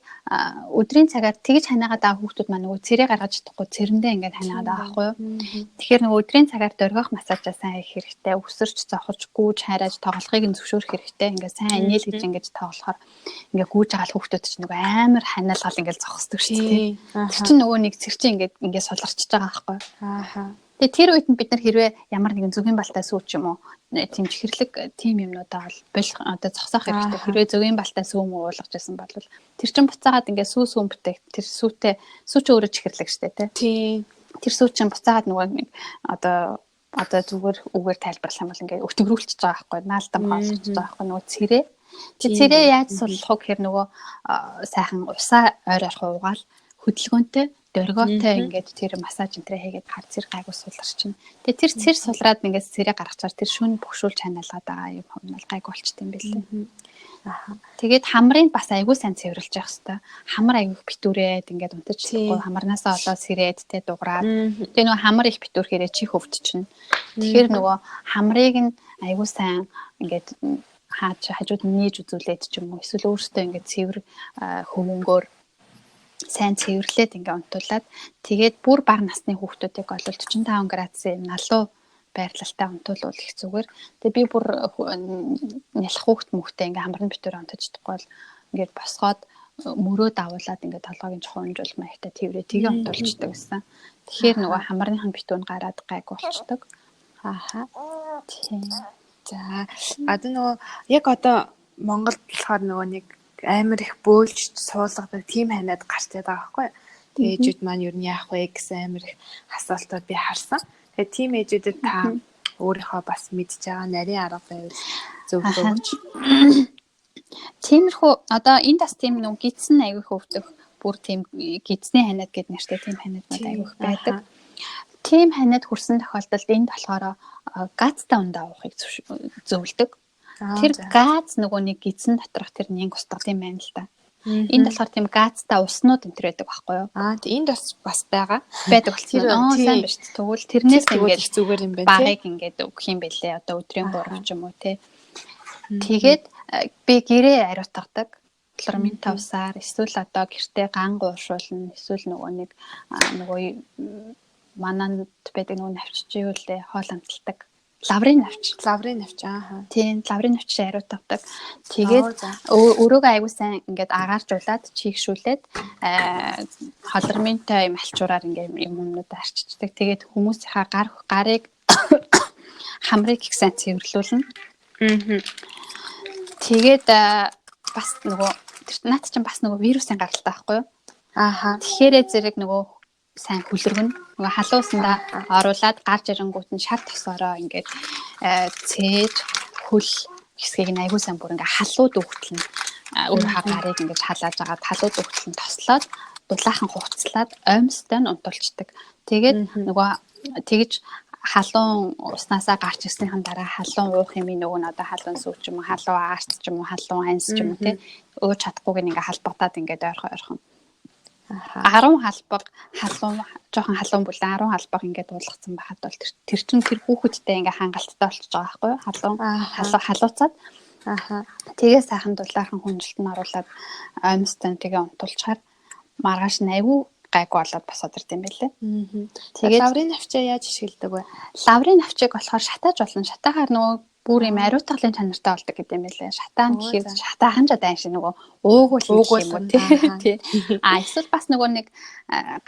[SPEAKER 2] өдрийн цагаар тэгж ханаагаад байгаа хүүхдүүд маань нөгөө цэрээ гаргаж чадахгүй цэрэндээ ингээд ханаагаад байгаа байхгүй юу. Тэгэхээр нөгөө өдрийн цагаар дөргөх массажаа сайн хийх хэрэгтэй. Өсөрч зохиж гүүж хайрааж тоглохыг нь зөвшөөрөх хэрэгтэй. Ингээд сайн инээлгэж ингээд тоглохоор ингээд гүүж байгаа л хүүхдүүд чинь нөгөө амар ханиалгал ингээд зогсдог шүү дээ. Тэр чинь нөгөө нэг цэр чинь ингээд ингээд суларчж байгаа байхгүй юу.
[SPEAKER 1] Ааха.
[SPEAKER 2] Тэгээ тэр үед нь бид нар хэрвээ ямар нэгэн зүгийн балтай сүү ч юм уу тийм чихэрлэг тийм юмнуудаа бол болох одоо зогсоох хэрэгтэй. Хэрвээ зүгийн балтай сүү мүү уулгаж байсан бол тэр чин буцаагаад ингээд сүү сүүн бүтээх тэр сүүтэй сүү чи өөрөө чихэрлэг штэ тий.
[SPEAKER 1] Тийм.
[SPEAKER 2] Тэр сүү чин буцаагаад нөгөө нэг одоо зүгээр үгээр тайлбарлах юм бол ингээд өтгөрүүлчихэж байгаа байхгүй наалдам хооллож байгаа байхгүй нөгөө цэрээ. Тэр цэрээ яаж суллах вэ гэхээр нөгөө сайхан усаа ойр ойрхон уугаал хөдөлгөөнтэй дөргөөтэй ингээд тэр массаж энтрээ хийгээд хар цэр гайгүй суларчин. Тэгээ тэр цэр сулраад ингээд цэрээ гаргачаар тэр шүн бөхшүүлж ханиалгаад байгаа юм бол гайгүй болчт юм билээ.
[SPEAKER 1] Аха.
[SPEAKER 2] Тэгээд хамрыг бас айгүй сайн цэвэрлж явах хэвээр. Хамар айгүй битүүрээд ингээд унтаж чадахгүй хамарнаасаа олоод сэрээд тэ дуграад. Тэгээ нөгөө хамар их битүүрхээрээ чих өвдчихнэ. Тэгэхээр нөгөө хамрыг нь айгүй сайн ингээд хаач хажууд нь нээж үзүүлээд ч юм уу эсвэл өөртөө ингээд цэвэр хөвөнгөөр сайн цэвэрлээд ингээ унтуулад тэгээд бүр бага насны хүүхдүүдийг бол 45 градусын налуу байрлалтай унтуулвал их зүгээр. Тэгээд би бүр нялх хүүхд мөхтэй ингээ хамран битүүр унтаж чадахгүй бол ингээд босгоод мөрөө давуулаад ингээ толгойг нь жоохон унжуул маягтай тэрврээ тэгээ унтуулчдаг гэсэн. Тэгэхээр нөгөө хамрынхан битүүн гараад гайг болчдөг.
[SPEAKER 1] Ааха.
[SPEAKER 2] Тийм.
[SPEAKER 1] За одоо нөгөө яг одоо Монголд болохоор нөгөө нэг амар их бөөлж суулгадаг тийм ханиад гарч ирээд байгаа байхгүй. Тэгээ ээжүүд маань ер нь яах вэ гэсэн амар их асуултууд би харсан. Тэгээ тийм ээжүүдэд та өөрийнхөө бас мэдж байгаа нарийн арга байвал зөвлөгөө өгч.
[SPEAKER 2] Тиймэрхүү одоо энд бас тийм нүг гидсэн аягүй хөвдөх бүр тийм гидсний ханиад гэд нэртэй тийм ханиаднууд аягүй их байдаг. Тийм ханиад хүрсэн тохиолдолд энд болохоор газтай ундаа уухыг зөвлөдөг. Тэр газ нөгөө нэг гидсэн доторх тэр нянг устгал юм байна л да. Энд болохоор тийм газтай уснууд энэ төр байдаг байхгүй юу?
[SPEAKER 1] Энд бас байгаа.
[SPEAKER 2] Байдаг болсон. Сайн байна шүү дээ. Тэгвэл тэрнээс ингээд
[SPEAKER 1] их зүгээр юм байна.
[SPEAKER 2] Багыг ингээд өгөх юм бэлээ. Одоо өдрийн 3 ч юм уу те. Тэгээд би гэрээ ариутгадаг. Хлорминта усаар эсвэл одоо гэртээ ган уушуулна. Эсвэл нөгөө нэг нөгөө мананд байдаг нөгөө навчж юу лээ хоол амталдаг. Лаврын навч.
[SPEAKER 1] Лаврын навч ааха.
[SPEAKER 2] Тийм, лаврын навч ариут авдаг. Тэгээд өрөөгөө аягүй сайн ингээд агааржуулаад чийгшүүлээд холормынтай юм алчуураар ингээд юм юмнууд арчичдаг. Тэгээд хүмүүсийнхаа гар гарыг хамрыг их сайн цэвэрлүүлнэ. Тэгээд бас нөгөө тэр наад чинь бас нөгөө вирусын гаралтай байхгүй юу?
[SPEAKER 1] Ааха.
[SPEAKER 2] Тэгэхээр зэрэг нөгөө сайн хүлэргэн. Нөгөө халуун усандаа оруулаад гарч ирэнгүүт нь шар тосоороо ингээд цээж хөл хэсгийг нь аягүй сайн бүр ингээд халууд өгтөл нь өөрийнхөө гарыг ингээд халааж агаад халууд өгтөл нь тослоод дулаахан хувцлаад оймстой нь унтуулцдаг. Тэгээд нөгөө тэгж халуун уснаасаа гарч ирснийхэн дараа халуун уух юм нөгөө нь одоо халуун сүү ч юм уу, халуун аарц ч юм уу, халуун анс ч юм уу тий ууж чадахгүйг нь ингээд халбагдаад ингээд ойрхон ойрхон 10 халбаг халуун жоохон халуун бүлэн 10 халбаг ингээд уулгацсан байхад бол тэр чин тэр хүүхэдтэй ингээд хангалттай болчихж байгаа байхгүй юу? Халуун халууцаад.
[SPEAKER 1] Аха.
[SPEAKER 2] Тэгээ сайхан дулаахан хүнжилт нь оруулаад оймстой тэгээ унтуулчаар маргааш нь айгүй гайгүй болоод босоод ирд юм байлээ.
[SPEAKER 1] Тэгээд лаврын навчаа яаж ашигладаг вэ?
[SPEAKER 2] Лаврын навчийг болохоор шатааж болно. Шатаахаар нөгөө бүр юм ариутгалын чанартай болдог гэдэг юм байлээ. Шатаан гэхээр шатаахан ч одоо ааш нөгөө уугуул юм уу тий. А эсвэл бас нөгөө нэг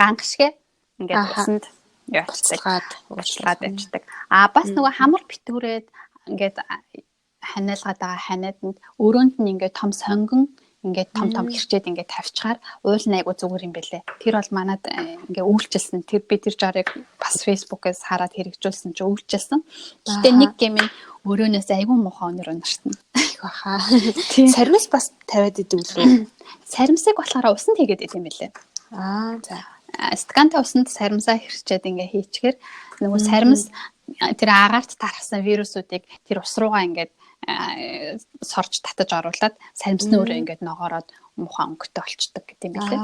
[SPEAKER 2] ганг шигэ ингээд усанд
[SPEAKER 1] буцалгаад
[SPEAKER 2] уучлаад явчихдаг. А бас нөгөө хамар битүүрээд ингээд ханиалгаад байгаа ханиаданд өрөөнд нь ингээд том сонгон ингээд том том хэрчээд ингээд тавьчихаар уул нь айгу зүгээр юм бэлээ. Тэр бол манад ингээд үйлчилсэн. Тэр би тэр жарыг бас Facebook-ээс хараад хэрэгжүүлсэн чи үйлчилсэн. Гэхдээ нэг гэм нь өрөөнөөс айгу муухай өнөр унартна.
[SPEAKER 1] Их баха. Саримс бас тавиад идэв лүү?
[SPEAKER 2] Саримсыг болохоор усанд хийгээд идэв юм бэлээ.
[SPEAKER 1] Аа за.
[SPEAKER 2] Стакантай усанд саримсаа хэрчээд ингээ хийчихээр нөгөө саримс тэр агаарт тархсан вирусуудыг тэр ус руугаа ингээд сорж татаж оруулаад саримс нь өөрөө ингээд ногоороод муухай өнгөтэй болчдөг гэдэг юм билээ.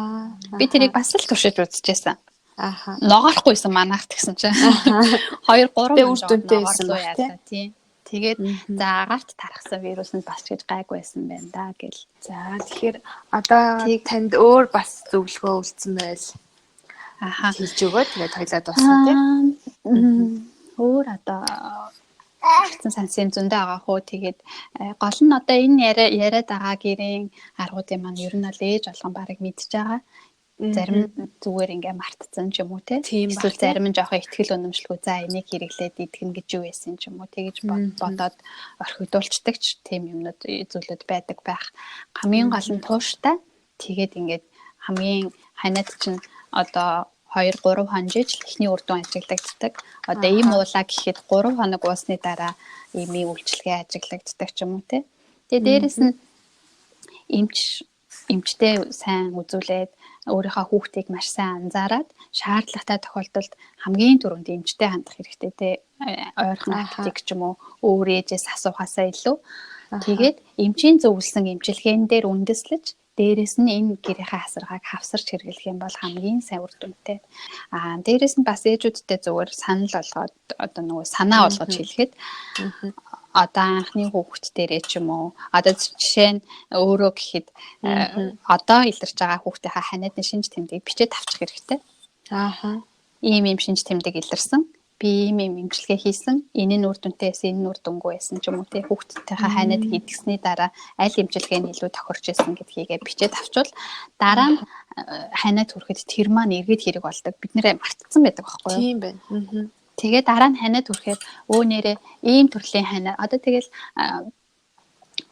[SPEAKER 2] Би тэрийг бас л туршиж үзчихсэн.
[SPEAKER 1] Аха.
[SPEAKER 2] Ногоорохгүйсэн манайх тэгсэн чинь. 2 3
[SPEAKER 1] үр дүнтэй байсан байх
[SPEAKER 2] тий. Тэгээд за агаарт тархсан вирус нь бас ч гэж гайгүй байсан байна да гэл.
[SPEAKER 1] За тэгэхээр одоо танд өөр бас зөвлөгөө үлдсэн байл.
[SPEAKER 2] Аха.
[SPEAKER 1] Хэлж өгөө, тэгээд хоёлаа дуусна тий.
[SPEAKER 2] Өөр одоо гарцсан сансан юм зөндөө байгаа хөө. Тэгээд гол нь одоо энэ яриад байгаа гэрийн аргуудын маань ер нь бол ээж болгон барыг мэдж байгаа. Зарим зүгээр ингээ мартцсан ч юм уу те. Эсвэл зарим нь жоохон ихтгэл үнэмшлгүй за энийг хэрэглээд идэгнэ гэж юу байсан ч юм уу тэгэж бодоод орхигдуулцдаг ч тийм юмнууд зүйлүүд байдаг байх. Хамгийн гол нь тууштай. Тэгээд ингээд хамгийн ханиад чинь одоо 2 3 хоножиж л эхний үр дүн ажиглагддаг. Одоо ийм уулаа гэхэд 3 хоног уусны дараа иймийн үйлчилгээ ажиглагддаг ч юм уу те. Тэгээ дээрэс нь эмчтэй сайн үзүүлээд өөрийнхөө хүүхдийг маш сайн анзаараад шаардлагатай тохиолдолд хамгийн түрүүнд эмчтэй хандах хэрэгтэй те. Ойрхон аптек ч юм уу өөр ээжээс асуухаасаа илүү. Тэгээд эмчийн зөвлөсөн эмчилгээн дээр үндэслэж дээрэс нь энэ гэрийнхээ асаргааг хавсарч хэрэглэх юм бол хамгийн сайн үр дүнтэй. Аа дээрэс нь бас ээжүүдтэй зүгээр санал болгоод одоо нөгөө санаа болгож хэлэхэд одоо анхны хүүхэд дээрээ ч юм уу одоо жишээ нь өөрөө гэхэд одоо илэрч байгаа хүүхдийнхаа ханиадны шинж тэмдгийг бичээд авчих хэрэгтэй.
[SPEAKER 1] Ааха.
[SPEAKER 2] Ийм ийм шинж тэмдэг илэрсэн. Би ийм ийм эмчилгээ хийсэн. Энэ нь үр дүнтэй байсан, энэ нь үр дүнгүй байсан ч юм уу тий. Хүүхдийнхээ ханиад хийдгсэний дараа аль эмчилгээ нь илүү тохирч байсан гэдгийгээ бичээд авчвал дараа нь ханиад хүрэхэд тэр маань эргээд хэрэг болдог. Бид нэрээ мартцсан байдаг байхгүй юу?
[SPEAKER 1] Тийм байна.
[SPEAKER 2] Тэгээ дараа нь ханиад хүрэхээр өө нэрээ ийм төрлийн ханиад одоо тэгэл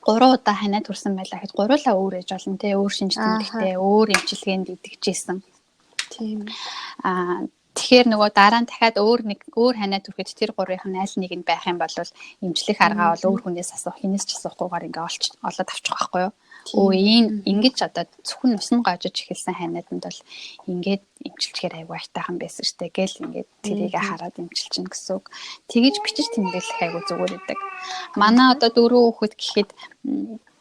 [SPEAKER 2] 3 удаа ханиад хүрсэн байлаа гэхэд гуруулаа өөр ээж болно тий. Өөр шинж тэмдэгтэй, өөр эмчилгээнд итгэжсэн.
[SPEAKER 1] Тийм.
[SPEAKER 2] Аа тэгэхээр нөгөө дараа нь дахиад өөр ханиад хүрэхэд тэр гурвынх нь аль нэг нь байх юм бол эмчлэх аргаа бол өөр хүнээс асуух, хинээс ч асуухгүйгээр ингээ олоод авчих байхгүй юу? Өө ийм ингэж одоо зөвхөн нусн гожиж эхэлсэн ханиаданд бол ингээд эмчилчгээр айгүй айтайхан байсан штэ гэл ингээд тэрийг хараад эмчилчин гэсэн үг. Тэгэж бичиж тэмдэглэх айгүй зүгээр байдаг. Манай одоо 4 хүүхэд гэхэд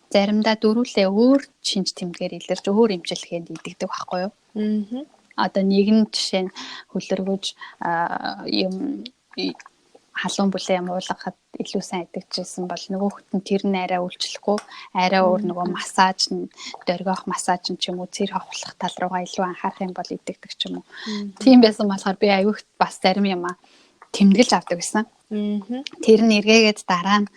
[SPEAKER 2] заримдаа дөрвөлээ өөр шинж тэмдгээр илэрч өөр эмчилгээнд идэгдэг байхгүй юу? Одоо нэг нь жишээ нь хөлөргөж юм халуун бүлээ юм уулгахад илүү сайн идэгчсэн бол нөгөөхт нь тэр нь арай үйлчлэхгүй, арай өөр нөгөө массаж нь дөргиох массаж нь ч юм уу цэр хавхлах тал руугаа илүү анхаарах юм бол идэгдэг ч юм уу. Тийм байсан болохоор би аюухт бас зарим юм тэмдэглэж авдаг гэсэн. Тэр нь эргээгээд дараа нь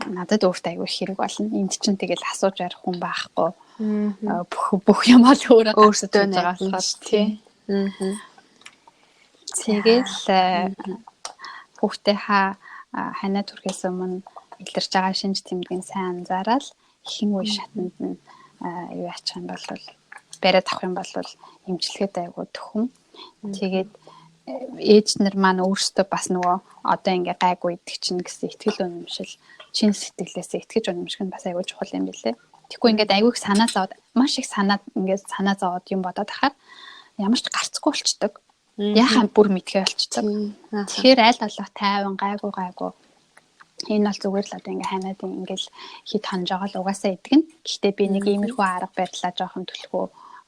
[SPEAKER 2] надад өөртөө аюу хэрэг болно. Энд чинь тэгэл асууж ярих хүн байхгүй. Бүх юм л өөрөө
[SPEAKER 1] өөртөө байгаа болохоор
[SPEAKER 2] тий. Тэгэл хүүхдээ ханиад хүрэхээс өмнө илэрч байгаа шинж тэмдгийг сайн анзаараад ихэн үе шатанд нь юу яачих юм бол бариад авах юм бол эмчилгээд айгүй төхөн. Тэгээд ээж нар маань өөрсдөө бас нөгөө одоо ингээ гайгүй идэх чинь гэсэн итгэл үнэмшил, чин сэтгэлээсээ итгэж үнэмших нь бас айгүй чухал юм билээ. Тэгэхгүй ингээд айгүй их санаа зовоод маш их санаа ингээд санаа зовоод юм бодоод ахаар ямар ч гарцгүй болчдөг. Яхаа бүр мэдхээ болчдөг. Тэгэхээр аль болох тайван гайгүй энэ бол зүгээр л одоо ингээ ханиад ингээл хит хонжоогоо л угаасаа идэгнэ. Гэхдээ би нэг иймэрхүү арга барилаа жоохон түлхүү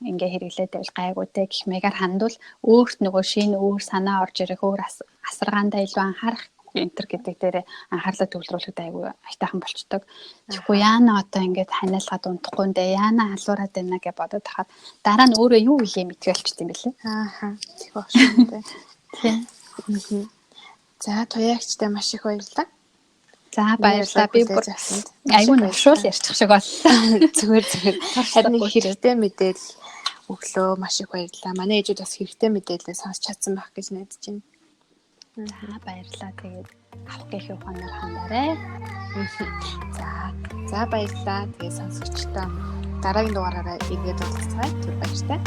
[SPEAKER 2] ингээ хэрэглээд байвал гайгүй те гэх мэгээр хандвал өөрт нөгөө шинэ өөр санаа орж ирэх, өөр асаргаандаа илүү анхаарах энтер гэдэг дээр анхаарлаа төвлөрүүлэхэд айгүй айтайхан болчдөг. Тэгэхгүй яана одоо ингээд ханиалгаад унтахгүй нэ, яана халуураад байна гэж бодоод хахад дараа нь өөрөө юу хийе мэдгүй болчт юм бэлээ.
[SPEAKER 1] Ааха. Тэг баг шүү дээ.
[SPEAKER 2] Тийм.
[SPEAKER 1] За туяагчтай маш их баярлалаа.
[SPEAKER 2] За баярлалаа. Би бүр айгүй нуршуул ярьчих шиг боллоо.
[SPEAKER 1] Зүгээр. Харин хэрэгтэй мэдээлэл өглөө маш их баярлалаа. Манай ээжүүд бас хэрэгтэй мэдээлэл сонсч чадсан байх гэж найдаж байна.
[SPEAKER 2] За баярлалаа. Тэгээд авах гэх ухаанаар хандаарай.
[SPEAKER 1] За баярлалаа. Тэгээд сонсогчдоо дараагийн дугаараараа эргээд уулзцгаая. Түр баяртай.